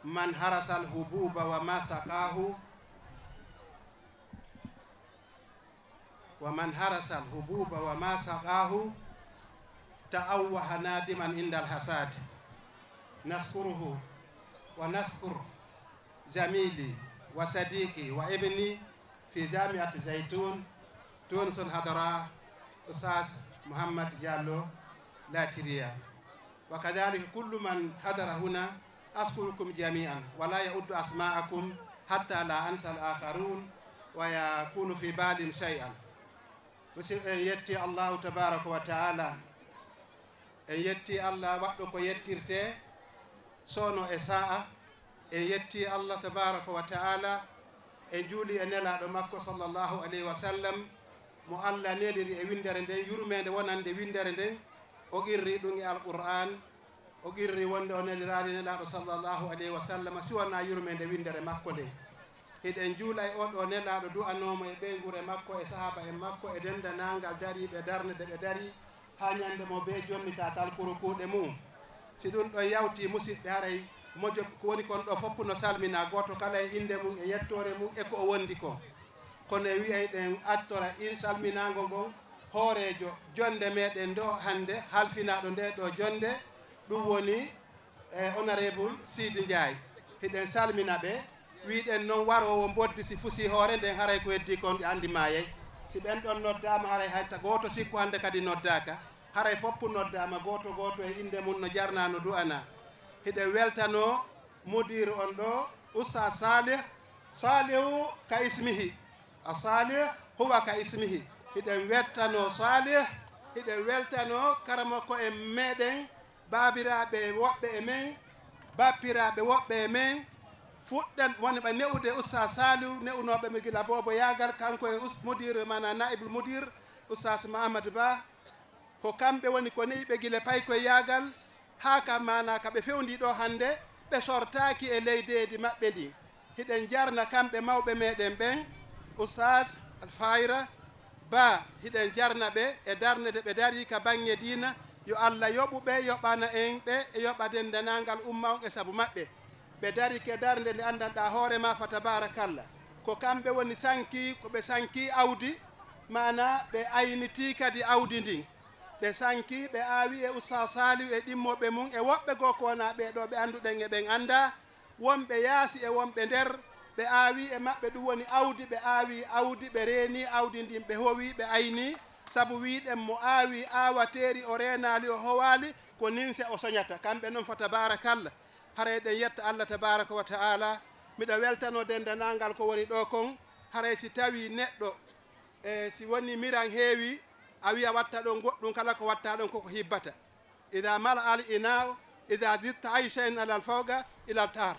من حرس الحبوب وما سقاه، ومن حرس الحبوب وما سقاه تأوه نادما عند الحصاد. نشكره ونشكر زميلي وصديقي وابني في جامعة زيتون، تونس الحضراء، أستاذ محمد جالو لاتريا، وكذلك كل من حضر هنا. أشكركم جميعا ولا يعد أسماءكم حتى لا أنسى الآخرون ويكون في بالهم شيئا. Musidɓe, en yetti Allahu tabaraka wa taala. En yetti Allah waɗɗo ko yettirte, soono e sa'a. En yetti Allah tabaraka wa taala. En juuli e nelaaɗo makko sallallahu alayhi wa sallam, mo Allah neliri e winndere nden, yurmeende wonande winndere nden. O qirri ɗum e Alqur'aan. O qirri wonde o neliraali nelaaɗo sallallahu alayhi wa sallam si wonaa yurmeende winndere makko nden. Hiɗen juula e oɗo nelaaɗo, du'anoomo e ɓeynguure makko, e sahaaba en makko, e denndanangal dariiɓe darnde nde ɓe dari haa ñande mo bee jonni tatal kuru kuuɗe mum. Si ɗum ɗon yawti, musidɓe, haray mojo ko woni kon ɗo fof no salmina, gooto kala e innde mum e yettoore mum e ko o wondi ko. Kono en wi'ay ɗen attora in salminaango ngon hooreejo jonnde meɗen ndo hannde, halfinaaɗo nde ɗo jonnde, ɗum woni, e, Honorable Sidi Ndiaye. Hiɗen salmina ɓe, wi'ɗen noon waroowo mboddi si fusi hoore nden, haray ko heddii kon ɓe anndi maayay. Si ɓen ɗon noddaama, haray hay ta gooto sikku hannde kadi noddaaka. Haray foppu noddaama, gooto gooto e innde mum no jarnaa, no du'anaa. Hiɗen weltanoo mudiiru on ɗo, Ustaas Saalih, Saalihu ka ismihi. A Saalih huwa ka ismihi. Hiɗen weltanoo Saalih, hiɗen weltanoo karamoko en meɗen, baabiraaɓe woɓɓe e men, bappiraaɓe woɓɓe e men, fuɗɗen woni ɓa ne'ude Ustaas Saalihu, ne'unooɓe mo gila boobo yaagal, kanko e us-, mudiir, maanaa naa'ibul mudiir, Ustaas Mahamadu Ba. Ko kamɓe woni ko ne'i ɓe gila paykoyaagal haa ka maanaa ka ɓe fewndii ɗoo hannde, ɓe sortaaki e leydeedi maɓɓe ndin. Hiɗen jarna kamɓe mawɓe meɗen ɓen, Ustaas Alfayra Ba, hiɗen jarna ɓe e darnde nde ɓe darii ka baŋŋe diina. Yo Alla yoɓu ɓe, yoɓana en ɓe, e yoɓa denndanangal umma on e sabu maɓɓe. Ɓe darii ke darnde nde anndanɗaa hoore maa, fa tabaarakalla. Ko kamɓe woni sankii, ko ɓe sankii awdi, maanaa ɓe aynitii kadi awdi ndin. Ɓe sanki, ɓe aawi e Ustaas Saaliw e ɗimmoɓe mum e woɓɓe goo ko wonaa ɓee ɗoo ɓe annduɗen e ɓen anndaa, wonɓe yaasi e wonɓe nder, ɓe aawi e maɓɓe, ɗum woni awdi, ɓe aawi awdi, ɓe reeni awdi ndin, ɓe howi, ɓe ayni, sabu wiiɗen mo aawi aawateeri, o reenaali, o howaali, ko ninse o soñata. Kamɓe noon, fa tabaarakalla, haray ɗen yetta Allah tabaaraka wa ta'aala. Miɗo weltanoo denndanangal ko woni ɗoo kon, haray si tawii neɗɗo, e si woni miran heewi, a wiya watta ɗon goɗɗum, kala ko watta ɗon koko hibbata. Ida mala al ina'u, ida zidta ay shay'in alal fawqa ila tar.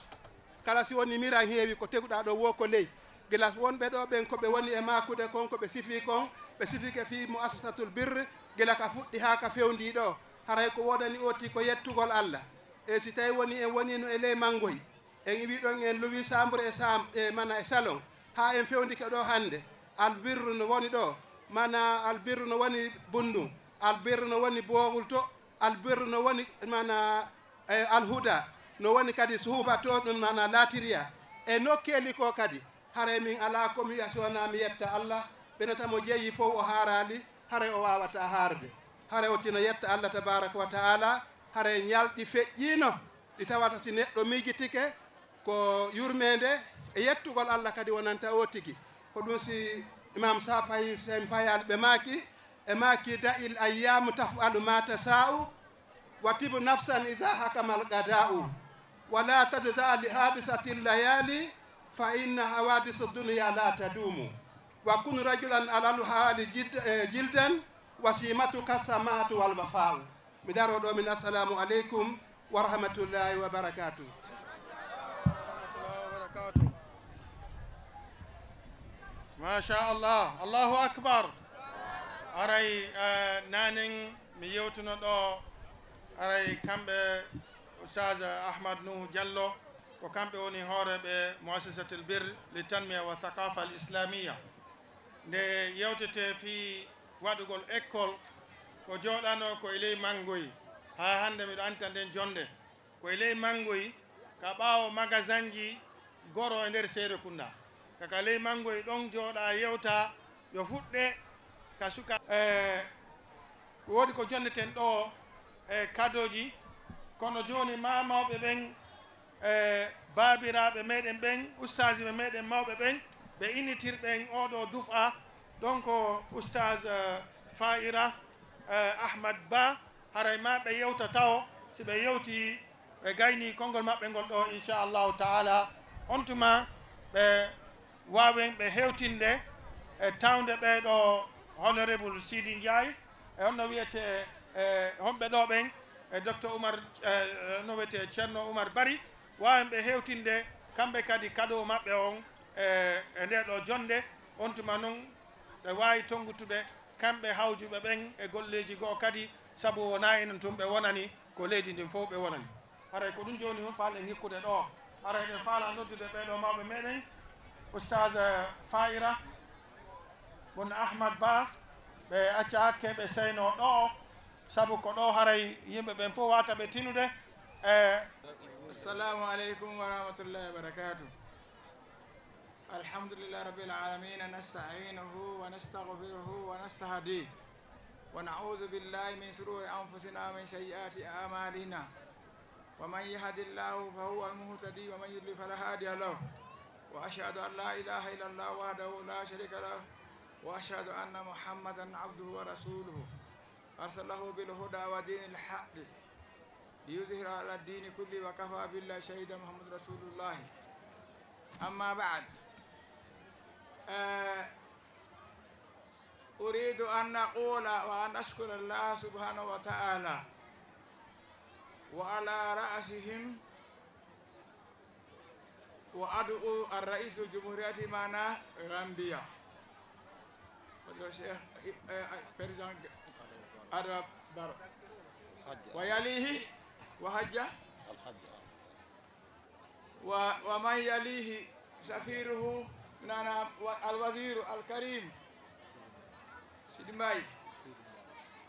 Kala si woni miran heewi, ko teguɗaa ɗon wo ko ley. Gila wonɓe ɗoo ɓen ko ɓe woni e maakude kon, ko ɓe sifii kon, ɓe sifike fii mu'assasatul birr, gila ka fuɗɗi haa ka fewndii ɗoo. Haray ko woodani ooti ko yettugol Allah. E si tawi woni en woniino e ley manngoy, en iwi ɗon, en luwi chambre e sam-, e mana e salon, haa en fewndike ɗoo hannde. Albirru no woni ɗoo, mana albirru no woni bunndum, albirru no woni boowul to, albirru no woni mana, e, alhuda, no woni kadi suhuba to, ɗum mana latiriya. E nokkeeli ko kadi, haray min alaa ko mi wiya so wonaa mi yetta Allah, ɓenata mo jeyi fof o haaraali, haray o waawata haarde. Haray o tino yetta Allah tabaaraka wa ta'ala, haray ñalɗi feƴƴiino, ɗi tawata si neɗɗo miijitike, ko yurmeende e yettugol Allah kadi wonanta o tigi. Ko ɗum si Imam Safayi Sen Fayal ɓe maaki, e maaki: "Da'il ayyamu taf'alu ma tasa'u, wa tibu nafsan iza hakamal qada'u, wa la tajza li hadisatil layali, fa inna hawadisa dunya la tadumu. Wa kun rajulan alal hali jid-, eh, jildan, wa simatuka samahatu wal wafa'u." Mi daroo ɗoo min, assalamu aleykum wa rahmatullahi wa barakatuh. Machallah, Allahu akbar. Aray, eh, nanen mi yewtuno ɗoo, aray kamɓe Oustaz Ahmad Nuhu Diallo, ko kamɓe woni hooreeɓe Muassasatul Birr li Tanmiya wa Thaqafa al Islamiyya. Nde yewtetee fii waɗugol ekkol, ko jooɗanoo ko e ley manngoy, haa hannde miɗo anndi tan nden jonnde. Ko e ley manngoy, ka ɓaawo magasinji Goro e nder Seerekunda. Ka, ka ley manngoy ɗon jooɗaa yewtaa, yo fuɗɗe ka suka-, e, woodi ko jonneten ɗoo, e, kadooji, kono jooni maa mawɓe ɓen, e, baabiraaɓe meɗen ɓen, ustaajiɓe meɗen mawɓe ɓen, ɓe innitirɓe en oo ɗoo duf'a, ɗon ko Ustaaz, e, Fa'ira, e, Ahmad Ba, haray maa ɓe yewta tawo, si ɓe yewtii, ɓe gaynii konngol maɓɓe ngol ɗoo, inchallahu ta'ala, on tuma ɓe waawen ɓe hewtinde e tawnde ɓee ɗoo Honorable Sidi Ndiaye, e honno wiyetee, e honɓe ɗoo ɓen, e Docteur Oumar, e, e, no wiyetee Ceerno Oumar Bari, waawen ɓe hewtinde kamɓe kadi kadoo maɓɓe on, e, e ndee ɗoo jonnde, on tuma non ɓe waawi tonngutude kamɓe hawjuɓe ɓen e golleeji goo kadi, sabu wonaa enen tun ɓe wonani, ko leydi ndin fof ɓe wonani. Haray ko ɗum jooni on faalɗen hikkude ɗoo. Haray eɗen faalaa noddude ɓee ɗoo mawɓe meɗen, Ustaaz, e, Fa'ira, Bun Ahmad Ba, ɓe acca hakke ɓe seynoo ɗoo, sabu ko ɗoo haray yimɓe ɓen fof waata ɓe tinude. E, Assalamu aleykum wa rahmatullahi wa barakatuh. الحمد لله رب العالمين، نستعينه ونستغفره ونستهديه، ونعوذ بالله من شرور أنفسنا ومن سيئات أعمالنا، ومن يهد الله فهو المهتدي ومن يضلل فلا هادي له، وأشهد أن لا إله إلا الله وحده لا شريك له، وأشهد أن محمدا عبده ورسوله، أرسله بالهدى ودين الحق ليظهره على الدين كله وكفى بالله شهيدا محمد رسول الله. أما بعد، آه، أريد أن أقول وأن أشكر الله سبحانه وتعالى وعلى رأسهم وأدعو الرئيس الجمهورية معنا غامبيا، فضيلة الشيخ، آه، آه، بريزيدان آداما باروو، ويليه وحاجة، و-، ومن يليه سفيره، نعم، و-، الوزير الكريم سيدي ماي،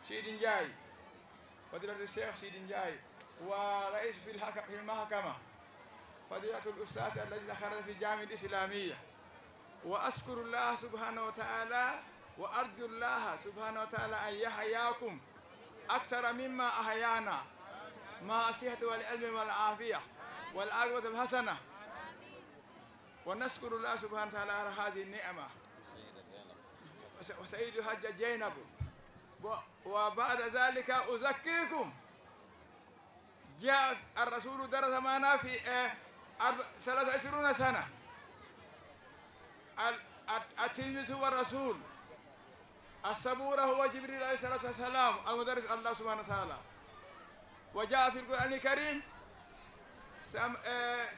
سيدي نجاي، فضيلة الشيخ سيدي نجاي، ورئيس في الحك-، في المحكمة، فضيلة الأستاذ الذي تخرج في الجامعة الإسلامية، وأشكر الله سبحانه وتعالى، وأرجو الله سبحانه وتعالى أن يحياكم أكثر مما أحيانا مع الصحة والعلم والعافية والعاقبة الحسنة. ونشكر الله سبحانه وتعالى على هذه النعمة. وس-، وسيد الحاجة زينب. و-، وبعد ذلك أزكيكم. جاء الرسول درس معنا في، آه، أرب-، ثلاثة وعشرون سنة. ال-، الت-، التلميذ هو الرسول. الصبور هو جبريل عليه الصلاة والسلام، المدرس الله سبحانه وتعالى. وجاء في القرآن الكريم سم-، آه،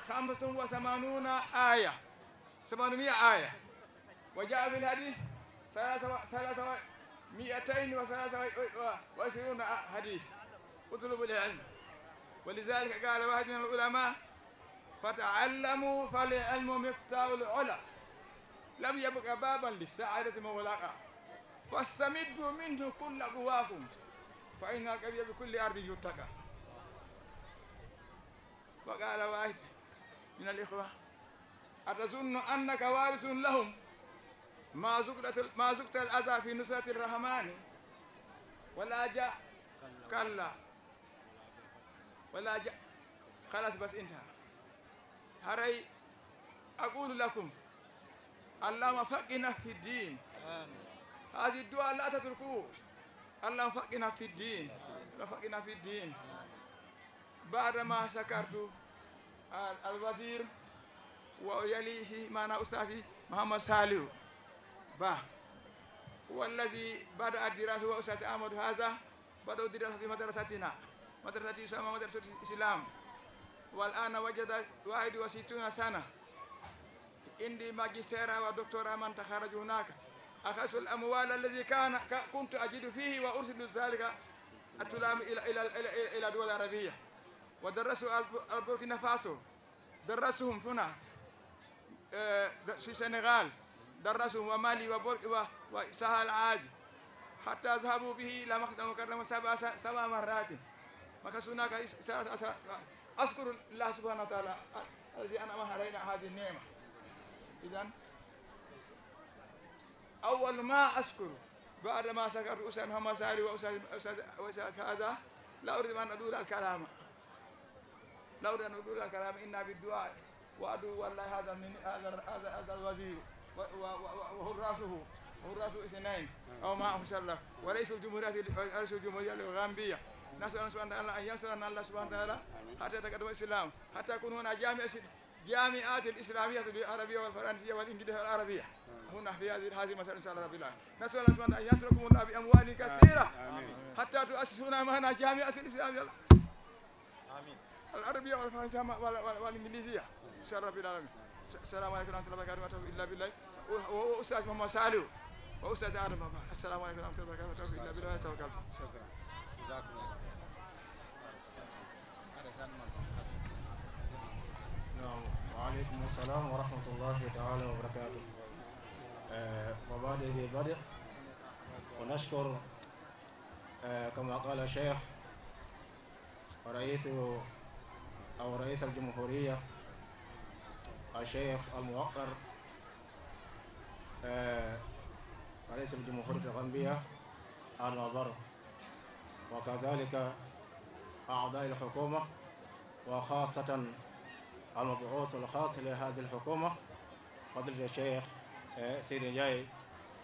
خمسة وثمانون آية، ثمانمائة آية. وجاء في الحديث ثلاثة و-، ثلاثة و-، مائتين وثلاثة وعشرون حديث. اطلبوا العلم. ولذلك قال واحد من العلماء: "فتعلموا فالعلم مفتاح العلا، لم يبق بابا للسعادة مغلقا، فاستمدوا منه كل قواكم، فإن القوي بكل أرض يتقى." وقال واحد من الإخوة: "أتظن أنك وارث لهم ما ذقت، ما ذقت الأذى في نصرة الرحمن؟ ولا جاء، كلا، ولا جاء." خلاص، بس انتهى. هري أقول لكم، اللهم فقهنا في الدين. هذه الدعاء لا تتركوه. اللهم فقهنا في الدين. اللهم فقهنا في الدين. بعدما شكرت ال-، الوزير ويليه معنا أستاذي محمد صالح با، هو الذي بدأ الدراسة، هو أستاذ أحمد هذا، بدأوا الدراسة في مدرستنا، مدرسة أسامة، مدرسة الإسلام. والآن وجد واحد وستون سنة، عندي ماجستير ودكتوراه من تخرج هناك. أخذت الأموال الذي كان، ك-، كنت أجد فيه وأرسل ذلك الطلاب إلى، إلى، إلى، إلى، إلى دول عربية. ودرسوا الب-، البوركينا فاسو، درسهم هنا، آه، د-، في السنغال، درسهم ومالي وبور-، و-، وساحل عاج، حتى ذهبوا به إلى مكة المكرمة سبع س-، سبع مرات. مكثوا هناك س-، س-، س-، س-، أشكر الله سبحانه وتعالى الذي أنعم علينا هذه النعمة. إذن أول ما أشكر بعد ما شكرت أستاذ محمد ساري وأستاذ، أستاذ، وأستاذ هذا، لا أريد أن أدول الكلام. لا أريد أن أدول الكلام، إنا بالدعاء. وعدو والله هذا من، هذا، هذا، هذا الوزير و-، و-، و-، و-، وحراسه، وحراسه اثنين أو ما، إن شاء الله، ورئيس الجمهورية، رئيس الجمهورية الغامبية. نسأل الله سبحانه وتعالى أن ينصرنا الله سبحانه وتعالى حتى يتقدم الإسلام، حتى يكون هنا جامعة، جامعات الإسلامية بالعربية والفرنسية والإنجليزية والعربية هنا في هذه، هذه المسألة إن شاء الله رب العالمين. نسأل الله سبحانه أن ينصركم الله بأموال كثيرة حتى تؤسسون معنا جامعة الإسلامية. آمين. العربية والفرنسية وال-، وال-، والإنجليزية. إن شاء الله رب العالمين. السلام عليكم ورحمة الله وبركاته، ولا حول إلا بالله. و-، و-، وأستاذ محمد صالح وأستاذ آدم بابا. السلام عليكم ورحمة الله وبركاته، ولا حول إلا بالله، توكلت. شكرا. جزاكم الله. نعم. وعليكم السلام ورحمة الله تعالى وبركاته. آه، وبعد ذي البدء، ونشكر، آه، كما قال الشيخ، رئيس أو رئيس الجمهورية الشيخ الموقر، آه، رئيس الجمهورية الغامبية آدم بارو، وكذلك أعضاء الحكومة، وخاصة المبعوث الخاص لهذه الحكومة فضيلة الشيخ، آه، سيدي جاي،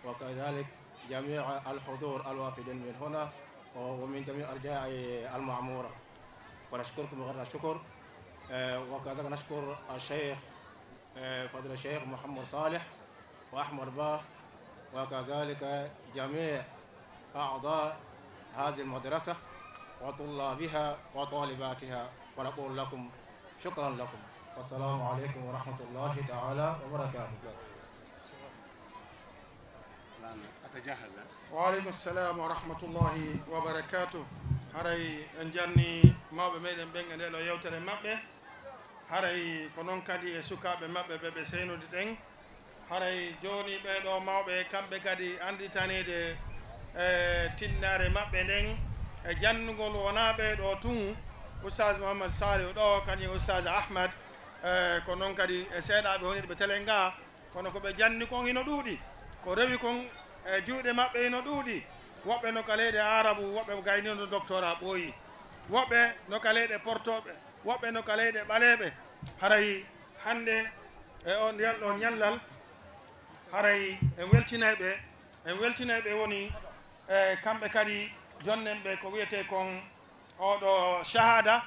وكذلك جميع الحضور الوافدين من هنا ومن جميع أرجاء المعمورة، ونشكركم غير الشكر. آه، وكذلك نشكر الشيخ، آه، فضيلة الشيخ محمد صالح وأحمد باه، وكذلك جميع أعضاء هذه المدرسة وطلابها وطالباتها، ونقول لكم شكرا لكم. والسلام عليكم ورحمة الله تعالى وبركاته. الآن أتجهز. Wa aleykum salam wa rahmatullahi wa barakatuh. Haray en jarni mawɓe meɗen ɓen e nde ɗo yewtere maɓɓe. Haray ko noon kadi e sukaaɓe maɓɓe ɓe ɓe seynude ɗen. Haray jooni ɓee ɗoo mawɓe, kamɓe kadi annditaniide e tinnaare maɓɓe nden e janndugol wonaa ɓee ɗoo tun, Oustaz Mouhammad Saliou ɗoo, kañum Oustaz Ahmad, e ko noon kadi e seeɗaaɓe woniiɓe telen ngaa, kono ko ɓe janni kon hino ɗuuɗi, ko rewi kon e juuɗe maɓɓe hino ɗuuɗi. Woɓɓe no ka leyɗe Aarabu, woɓɓe gaynino doctorat ɓooyi. Woɓɓe no ka leyɗe Portooɓe, woɓɓe no ka leyɗe ɓaleeɓe. Haray hannde e on ndiyal ɗo ñallal, haray en weltinay ɓe, en weltinay ɓe woni e kamɓe kadi jonnen ɓe ko wiyetee kon oɗo shahada,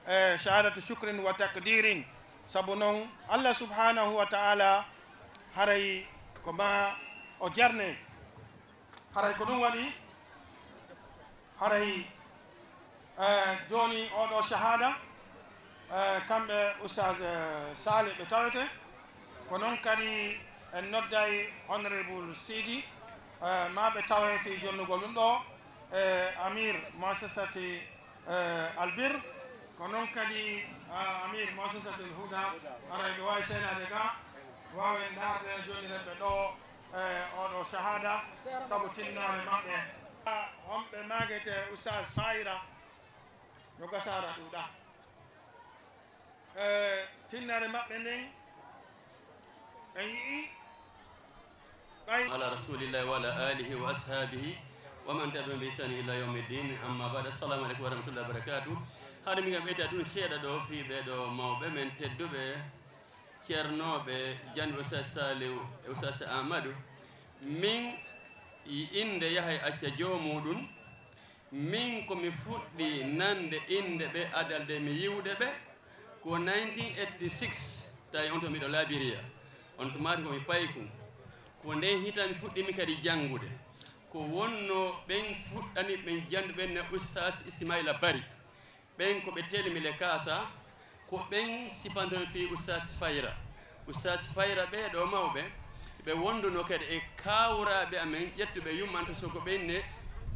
e shahadatu shukrin wa takdirin. Sabu non Allah subhanahu wa ta'ala haray ko ma o jarne. Haray ko ɗum waɗi, haray, eh, jooni oɗo shahada, eh, kamɓe Oustaz, eh, Saleh ɓe tawete. Ko noon kadi en nodday Honorable Sidi, eh, ma ɓe tawe fii jonnugol ɗum ɗo, eh, Amir Muassasati, eh, Albir. Ko noon kadi, ah, Amir Muassasati Al Huda, haray ɓe waawi seenaade ga, waawen ndaarde jooni ren ɓe ɗo, e oɗo shahada, sabu tinnaare maɓɓe. Homɓe maagete Oustaz Fayra no gasaara ɗuuɗa. E tinnaare maɓɓe nden, en yi'i ɓay. Ala rasulillahi wa ala alihi wa ashabihi wa man tabi'ahum bi ihsani ila yawmi ddin. Amma ba'd. Assalamu alaikum wa rahmatullahi wa barakatuh. Haɗa mi ngam ɓeyda ɗum seeɗa ɗo fii ɓee ɗo mawɓe men tedduɓe. Ceernooɓe, janɗo Oustaz Saliou e Oustaz Amadou, min e innde Yahay Acca Joomuɗum, min ko mi fuɗɗi nande innde ɓe adal de mi yiwde ɓe, ko nineteen eighty-six, tawi on to miɗo Labiriya, on to maati ko mi payku, ko nden hita mi fuɗɗimi kadi janngude, ko wonno ɓen fuɗɗani ɓen janndu ɓen ne Oustaz Ismaila Bari. Ɓen ko ɓe telmi le kaasa, ko ɓen sifanton fii Oustaz Fayra. Oustaz Fayra ɓee ɗoo mawɓe, ɓe wonduno kadi e kaawraaɓe amen ƴettuɓe yummanto so ko ɓen ne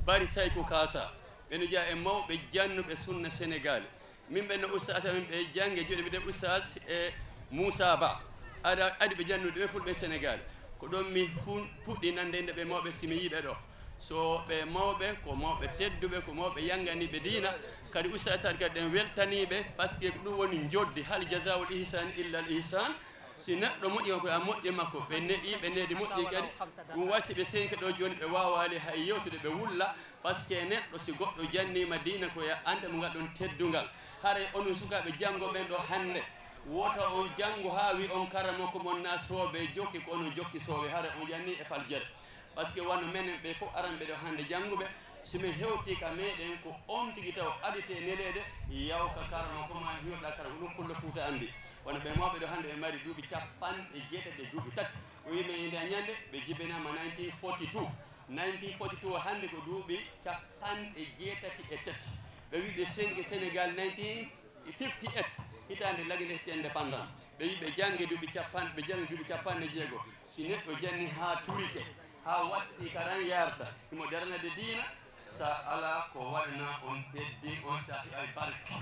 Bari Sayku Kaasa. Ɓe no jeyaa e mawɓe jannuɓe sunna Senegaali. Min ɓen no Oustaz amen ɓe jannge juuɗe, mbiɗen Oustaz e Moussa Ba. Aɗa adi ɓe jannude ɓe fulɓe Senegaali. Ko ɗon mi fu-, fuɗɗi nande nde ɓe mawɓe si mi yiɓe ɗo. So ɓe mawɓe, ko mawɓe tedduɓe, ko mawɓe yannganiiɓe diina. Kadi Oustaz Sadi kadi ɗen weltaniiɓe, parce que ko ɗum woni njoddi, hal jazaa'ul ihsani illa al ihsan. Si neɗɗo moƴƴi ko a moƴƴi makko, ɓe neɗi, ɓe neɗi moƴƴi kadi. Ɗum waɗi si ɓe senke ɗo jooni, ɓe waawaali hay yewtude, ɓe wulla, parce que neɗɗo si goɗɗo janniima diina ko ya anta mo ngal ɗon teddungal. Haray onon sukaaɓe janngooɓe ɓen ɗo hannde, wota on janngo haa wi on karamoko mon na soobe jokki, ko onon jokki soobe, haray on janni e faljere. Parce que wano menen ɓe fof aranɓe ɗo hannde jannguɓe, si min hewti ka meɗen ko on tigi taw adete neleede, yaw ka karama ko ma hiwɗa karama ɗum Pullo Fuuta anndi. Wano ɓe mawɓe ɗo hannde ɓe mari duuɓi capanɗe jeetati e duuɓi tati. O wi men innde ñannde ɓe jibinaama nineteen forty-two. Nineteen forty-two hannde ko duuɓi capanɗe jeetati e tati. Ɓe wi ɓe sengi Senegal nineteen fifty-eight, hitaande lagine indépendant. Ɓe wi ɓe janngi duuɓi capan-, ɓe janngi duuɓi capanɗe jeego. Si neɗɗo janni haa turike, haa watti ka ran yarta, himo darnade diina, sa alaa ko waɗana on teddin, on saa'i ay barki.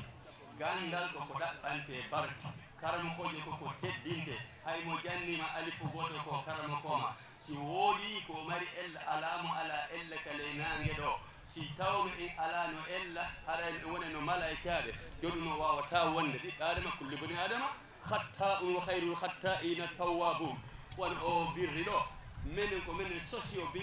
Ganndal ko ko ɗaɓɓante barki. Karamokoojo ko ko teddinte. Hay mo janniima alifu gooto ko karamoko ma. Si woodii ko mari ella, alaa mo alaa ella ka ley naange ɗo. Si tawno en alaano ella, haray en wonano malaa'ikaaɓe. Joɗuno waawataa wonde. Ɓiɓɓe Aadama, kullu bani Aadama khatta'un wa khayrul khatta'ina tawwabun. Wano o birri ɗo, menen ko menen sosi o bi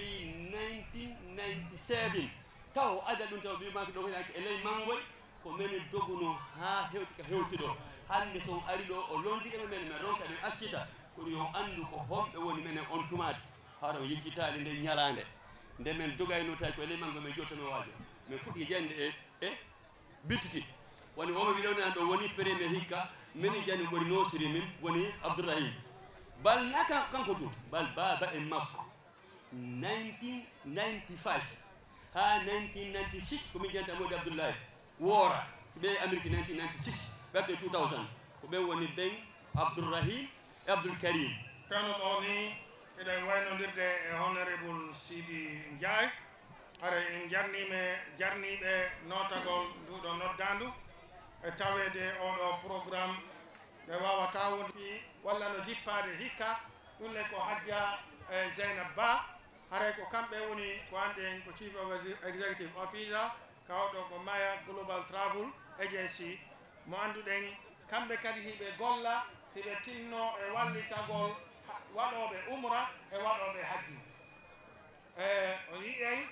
nineteen ninety-seven. Taw o ada ɗum taw bi maaki ɗo ko e ley manngoy, ko menen doguno haa hewti ka hewti ɗo. Hannde so on ari ɗo, o lontike men, men, men ronka ɗen accita, kono yo on anndu ko homɓe woni menen on tumaati. Hara o yejjitaali nden ñalaande. Nde men dogayno tawi ko e ley manngoy men jottano waajo. Men fuɗɗi jannde e, e Bitiki. Woni omo wiɗo nan ɗo woni premier hikka, min jani woni nosiri min, woni Abdourahim. Bal na kan-, kanko tun, bal baaba en makko. Nineteen ninety-five haa nineteen ninety-six ko min janta Modi Abdoulaye. Woora, si ɓe Amérique nineteen ninety-six, ɓe arde two thousand. Ko ɓe woni ben Abdourahim e Abdoul Karim. Kano ɗo ni, eɗen waynondirde e Honorable Sidi Ndiaye. Haray en jarniima jarniiɓe nootagol nduuɗo noddaandu e taweede oɗo programme. Ɓe waawataa wonde walla no jippaade hikka, ɗum le ko Hajja, eh, Zeynab Ba. Haray ko kamɓe woni ko anndi en ko Chief Executive Officer ka oɗo ko Maya Global Travel Agency. Mo annduɗen, kamɓe kadi hiɓe golla, hiɓe tinno e wallitagol ha-, waɗooɓe umra e waɗooɓe hajji. E, on yi'ay,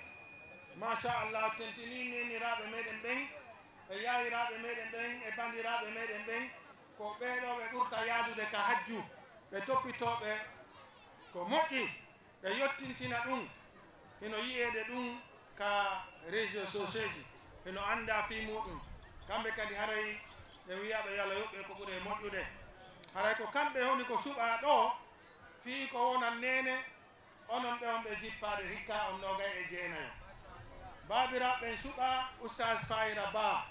Machallah, tentinii neeniraaɓe meɗen ɓen e yaayiraaɓe meɗen ɓen e banndiraaɓe meɗen ɓen, ko ɓee ɗoo ɓe ɓurta yaadude ka hajju, ɓe toppitooɓe ko moƴƴi, ɓe yottintina ɗum. Hino yi'eede ɗum ka réseaux sociaux ji, hino anndaa fii muuɗum. Kamɓe kadi haray ɓe wi'a ɓe yala yoɓɓe ko ɓuri e moƴƴude. Haray ko kamɓe woni ko suɓaa ɗoo fii ko wonan neene, onon ɓe on ɓe jippaade hikka on noogay e jeenayo. Baabiraaɓe ɓen suɓaa Oustaz Fayra Ba.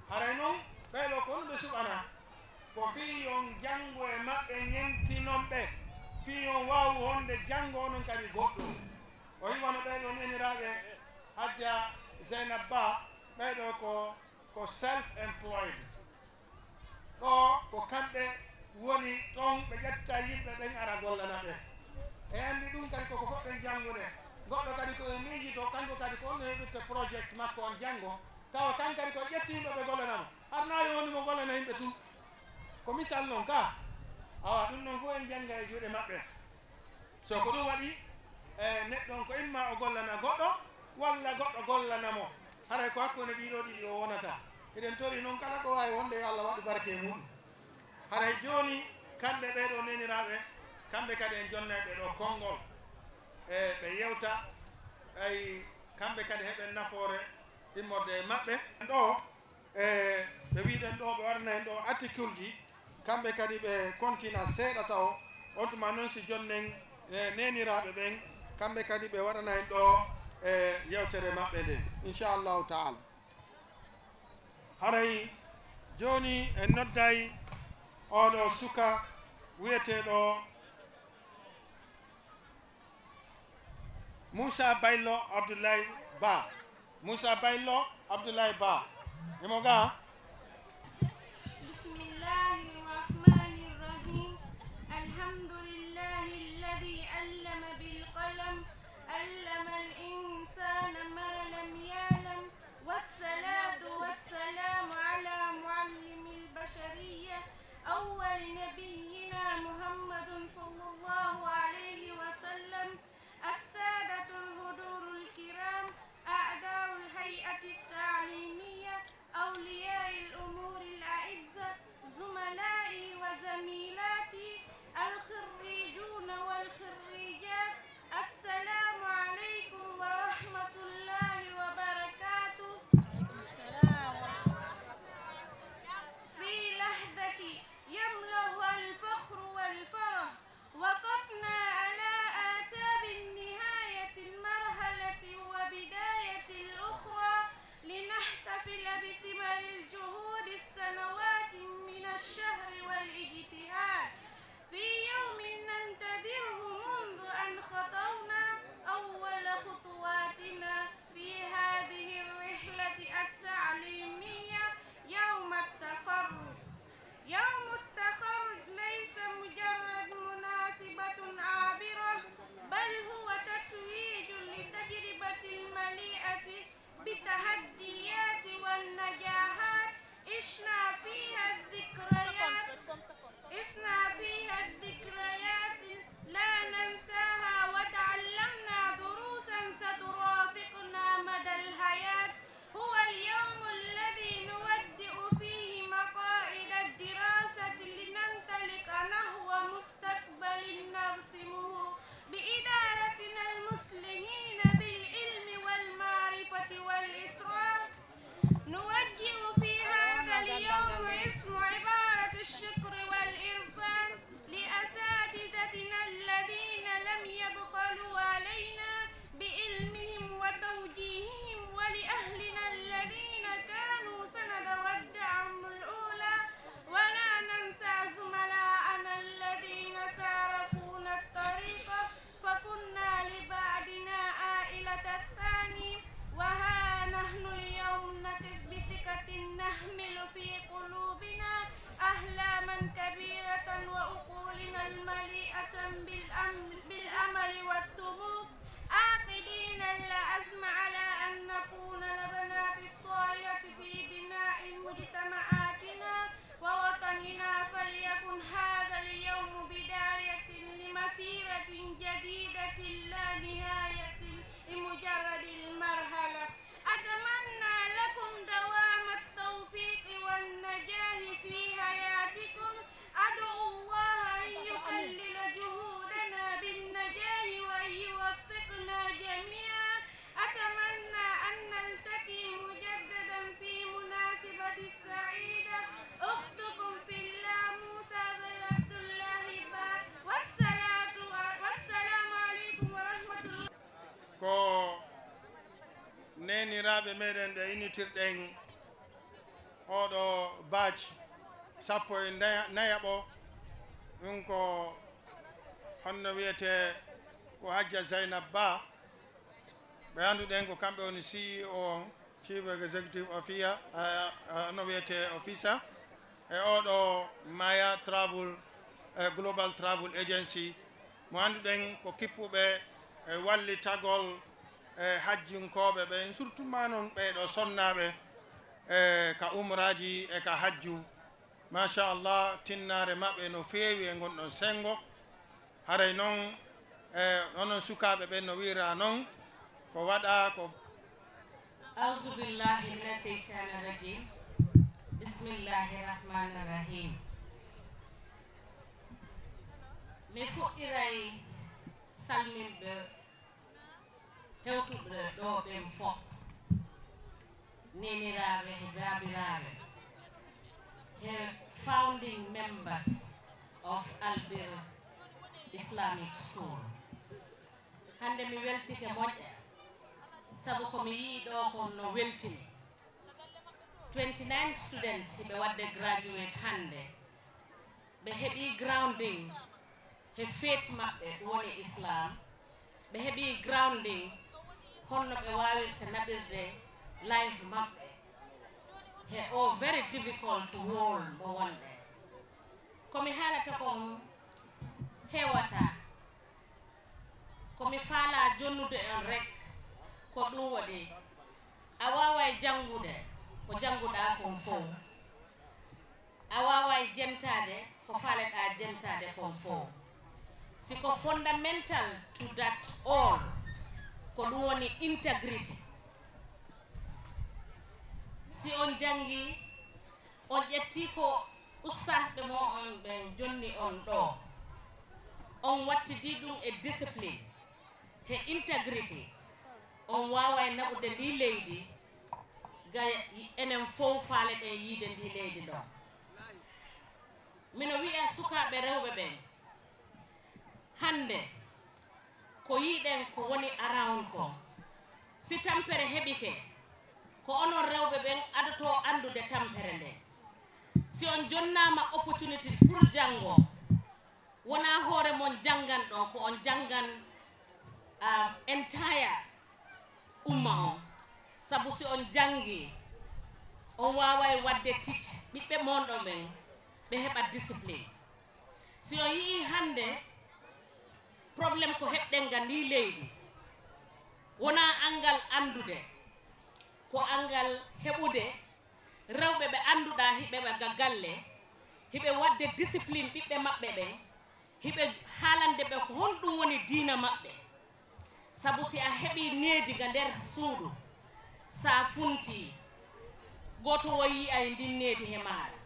Haray non, ɓee ɗoo ko honɗum ɓe suɓanaa? Ko fii yo on janngu e maɓɓe, ɲemtinon ɓe, fii yo on waawu wonde janngo onon kadi goɗɗum. O yi'ii wano ɓee ɗoo neeniraaɓe Hajja Zeynab Ba, ɓee ɗoo ko, ko self-employed. Ɗoo ko kamɓe woni ɗon, ɓe ƴetta yimɓe ɓen ara gollana ɓe. E anndi ɗum kadi koko foɗɗen janngude. Goɗɗo kadi ko e miijitoo, kanko kadi ko on no heɓirta projet makko on janngo, tawa kan kadi ko ƴetti yimɓe ɓe gollana mo. Har na yo woni mo gollana yimɓe tun. Ko misal non ka. Awa, ɗum ɗon fof en jannga e juuɗe maɓɓe. So ko ɗum waɗi, e, neɗɗo on ko imma o gollana goɗɗo, walla goɗɗo gollana mo. Haray ko hakkunde ɗii ɗoo ɗiɗi o wonata. Eɗen tori non kala ko waawi wonde yo Allah waɗu barke e muɗum. Haray jooni, kamɓe ɓee ɗoo neeniraaɓe, kamɓe kadi en jonnay ɓe ɗoo konngol. E, ɓe yewta, ay, kamɓe kadi heɓen nafoore immorde e maɓɓe. Ɗoo, e, ɓe wi'uɗen ɗoo, ɓe waɗana en ɗoo article ji, kamɓe kadi ɓe kontina seeɗa tawo. On tuma non si jonnen, e, neeniraaɓe ɓen, kamɓe kadi ɓe waɗana en ɗoo, e, yewtere maɓɓe nden, inchallahu taala. Haray jooni en nodday oo ɗoo suka wi'eteeɗo Moussa Baylo Abdoulaye Ba. Moussa Baylo Abdoulaye Ba. Imo ga. بسم الله الرحمن الرحيم. الحمد لله الذي علم بالقلم، علم الإنسان ما لم يعلم، والصلاة والسلام على معلم البشرية، أول نبينا محمد صلى الله عليه وسلم، السادة الحضور الكرام، أعضاء الهيئة التعليمية، أولياء الأمور الأعزة، زملائي وزميلاتي الخريجون والخريجات، السلام عليكم ورحمة الله وبركاته. في لحظة يملأها الفخر والفرح، وقفنا على أعتاب نهاية المرحلة وبداية الأخرى، لنحتفل بثمار الجهود السنوات من الشهر والاجتهاد، في يوم ننتظره منذ أن خطونا أول خطواتنا في هذه الرحلة التعليمية، يوم التخرج. يوم التخرج ليس مجرد مناسبة عابرة، بل هو تتويج لتجربة مليئة بالتحديات والنجاحات. عشنا فيها الذكريات، عشنا فيها الذكريات، لا ننساها، وتعلمنا دروسا سترافقنا مدى الحياة. هو اليوم الذي نودع فيه مقاعد الدراسة Ɓe meɗen ɗe innitirɗen oɗo bac sappo e naya-, nayaɓo, ɗum ko honno wiyete ko Hajja Zainab Ba. Ɓe annduɗen ko kamɓe woni C E O on, Chief Executive Officer, eh, eh, no wiyete officer, e oɗo Maya Travel, eh, Global Travel Agency, mo annduɗen ko kippuɓe e wallitagol e hajjunkooɓe ɓen, surtout ma non ɓee ɗo sonnaaɓe e ka umraaji e ka hajju. Machallah, tinnaare maɓɓe no feewi e ngon ɗon senngo. Haray non, e onon sukaaɓe ɓen no wi'ira non, ko waɗa ko. Auzubillahi mina seytaani rajim. Bismillahi rahmaani rahim. Mi fuɗɗiray salminde hewtuɓe ɗo ɓen fof, neeniraaɓe e baabiraaɓe, e founding members of Albir Islamic School. Hannde mi weltike moƴƴa, sabu ko mi yi'i ɗo kon no weltini. Twenty-nine students hiɓe waɗde graduate hannde. Ɓe heɓi grounding he faith maɓɓe, ɗum woni Islam. Ɓe heɓi grounding honno ɓe waawirta naɓirde life maɓɓe he o very difficult world mo wonɗen. Ko mi haalata kon heewata. Ko mi faalaa jonnude on rek, ko ɗum waɗi a waaway janngude ko jannguɗaa kon fow. A waaway jentaade ko faaleɗaa jentaade kon fow. Si ko fundamental to that all, ko ɗum woni integrity. Si on janngi, on ƴetti ko ustaasɓe mon on ɓen jonni on ɗo, on wattidi ɗum e discipline, he integrity, on waaway naɓude ndi leydi, ga enen fow faaleɗen yiide ndi leydi ɗo. Mino wi'a sukaaɓe rewɓe ɓen, hannde ko yiiɗen ko woni around kon, si tampere heɓike, ko onon rewɓe ɓen adotoo anndude tampere nden. Si on jonnaama opportunity pour janngo, wonaa hoore mon janngan ɗon, ko on janngan, ah, entire umma on. Sabu si on janngi, on waaway waɗde teach ɓiɓɓe mon ɗon ɓen, ɓe heɓa discipline. Si on yi'i hannde problème ko heɓɗen ga ndi leydi, wonaa anngal anndude, ko anngal heɓude rewɓe ɓe annduɗaa hiɓe ɓe ga galle, hiɓe waɗde discipline ɓiɓɓe maɓɓe ɓen, hiɓe haalande ɓe ko honɗum woni diina maɓɓe. Sabu si a heɓii needi ga nder suudu, sa funtii, gooto wo yi'ay ndin needi he maaɗa.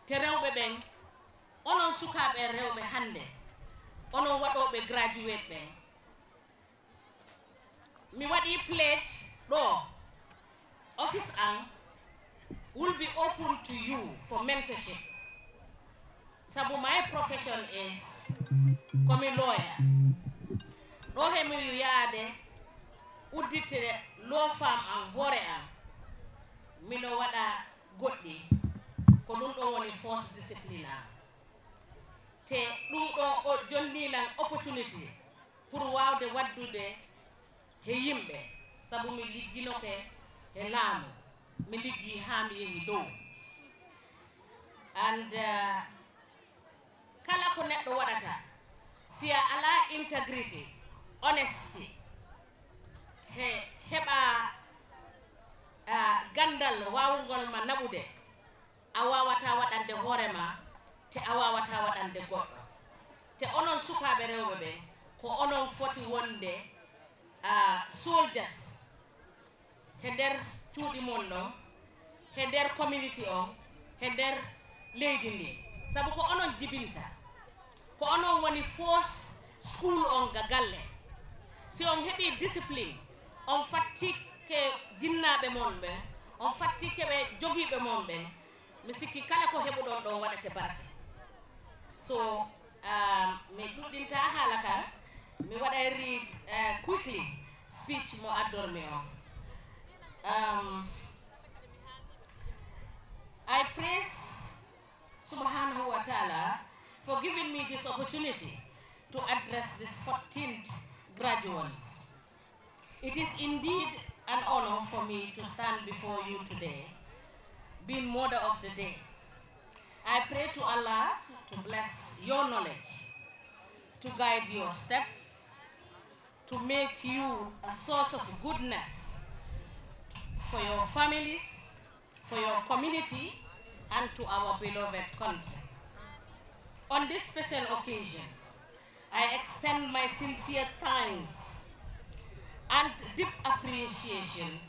Te rewɓe ɓen, onon sukaaɓe rewɓe hannde, onon waɗooɓe graduate ɓen, mi waɗi pledge ɗo, office an will be open to you for mentorship. Sabu my profession is komi lawyer. Ɗo he mi yaade udditde law firm an hoore an, mino waɗa goɗɗi, ko ɗum ɗon woni force discipline an. Te ɗum ɗo o jonni lan opportunity pour waawde waɗdude he yimɓe, sabu mi ligginoke he laamu, mi liggi haa mi yehi dow. And, uh, kala ko neɗɗo waɗata, si a alaa integrity, honesty, he heɓa, uh, ganndal waawugol ma naɓude, a waawataa waɗande hoore ma, te a waawataa waɗande goɗɗo. Te onon sukaaɓe rewɓe ɓen, ko onon foti wonde, ah, soldiers he nder cuuɗi mon ɗon, he nder community on, he nder leydi ndin. Sabu ko onon jibinta. Ko onon woni force school on ga galle. Si on heɓii discipline, on fattike jinnaaɓe mon ɓen, on fattike ɓe jogiiɓe mon ɓen, mi sikki kala ko heɓuɗon ɗon waɗete barke. So, um, mi ɗuɗɗinta haala ka, mi waɗay read, uh, quickly speech mo addormi on. Um, I praise Subhanahu wa Ta'ala for giving me this opportunity to address these fourteenth graduates. It is indeed an honor for me to stand before you today, being mother of the day. I pray to Allah to bless your knowledge, to guide your steps, to make you a source of goodness for your families, for your community, and to our beloved country. On this special occasion, I extend my sincere thanks and deep appreciation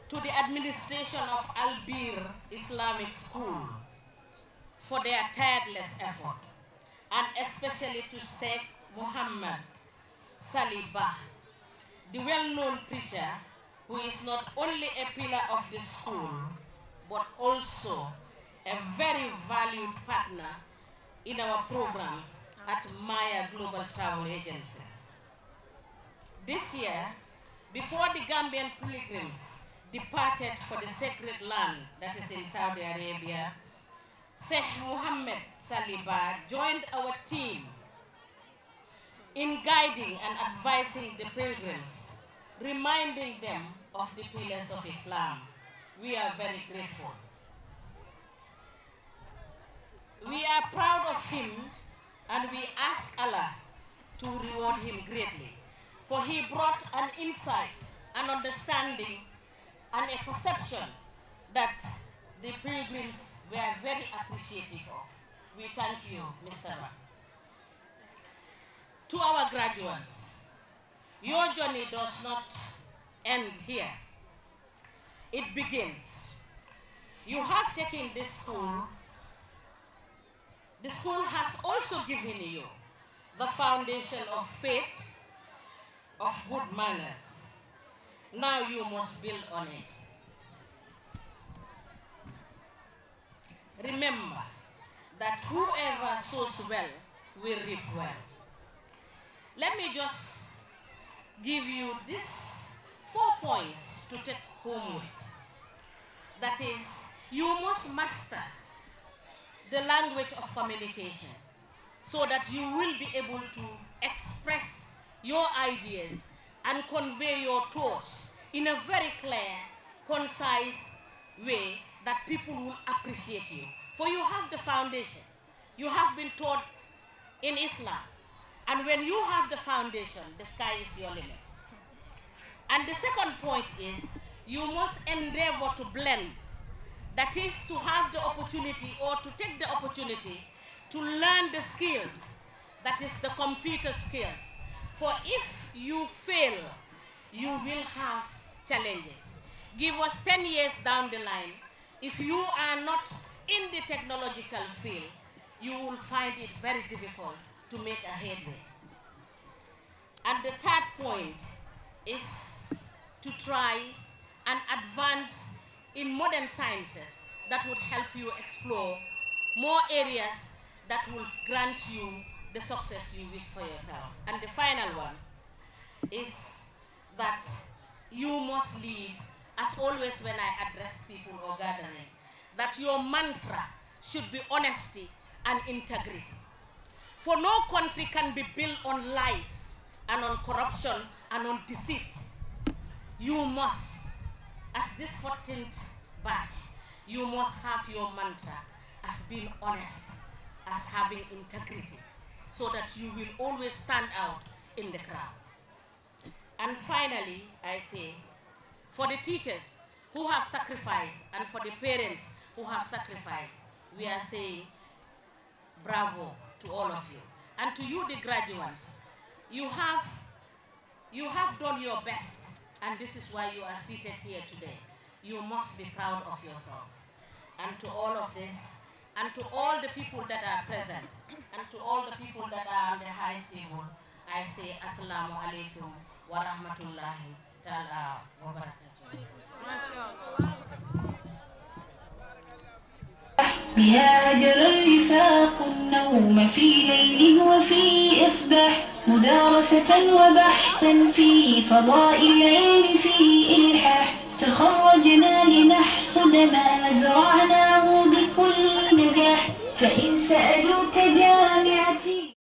to the administration of Al Bir Islamic School for their tireless effort, and especially to Sheikh Muhammad Saliba, the well-known preacher who is not only a pillar of the school, but also a very valued partner in our programs at Maya Global Travel Agencies. This year, before the Gambian pilgrims departed for the sacred land that is in Saudi Arabia, Sheikh Mohammed Saliba joined our team in guiding and advising the pilgrims, reminding them of the pillars of Islam. We are very grateful. We are proud of him and we ask Allah to reward him greatly, for he brought an insight, an understanding, and a perception that the pilgrims were very appreciative of. We thank you, Mister Ra. To our graduates, your journey does not end here. It begins. You have taken this school. The school has also given you the foundation of faith, of good manners. Now you must build on it. Remember that whoever sows well will reap well. Let me just give you these four points to take home with. That is, you must master the language of communication so that you will be able to express your ideas and convey your thoughts in a very clear, concise way that people will appreciate you. For you have the foundation. You have been taught in Islam. And when you have the foundation, the sky is your limit. And the second point is, you must endeavor to blend. That is to have the opportunity or to take the opportunity to learn the skills, that is the computer skills. For if you fail, you will have challenges. Give us ten years down the line, if you are not in the technological field, you will find it very difficult to make a headway. And the third point is to try and advance in modern sciences that would help you explore more areas that will grant you the success you wish for yourself. And the final one is that you must lead, as always when I address people or gathering, that your mantra should be honesty and integrity. For no country can be built on lies and on corruption and on deceit. You must, as this fourteenth batch, you must have your mantra as being honest, as having integrity, so that you will always stand out in the crowd. And finally, I say, for the teachers who have sacrificed and for the parents who have sacrificed, we are saying bravo to all of you. And to you, the graduates, you have, you have done your best, and this is why you are seated here today. You must be proud of yourself. And to all of this, and to all the people that are present, and to all the people that are on the high table, I say, Assalamu alaikum wa rahmatullahi ta'ala wa barakatuh. بها هجر الرفاق النوم في ليل وفي إصباح مدارسة وبحثا في فضاء العلم في إلحاح تخرج جئنا لنحصد ما زرعناه بكل نجاح. فإن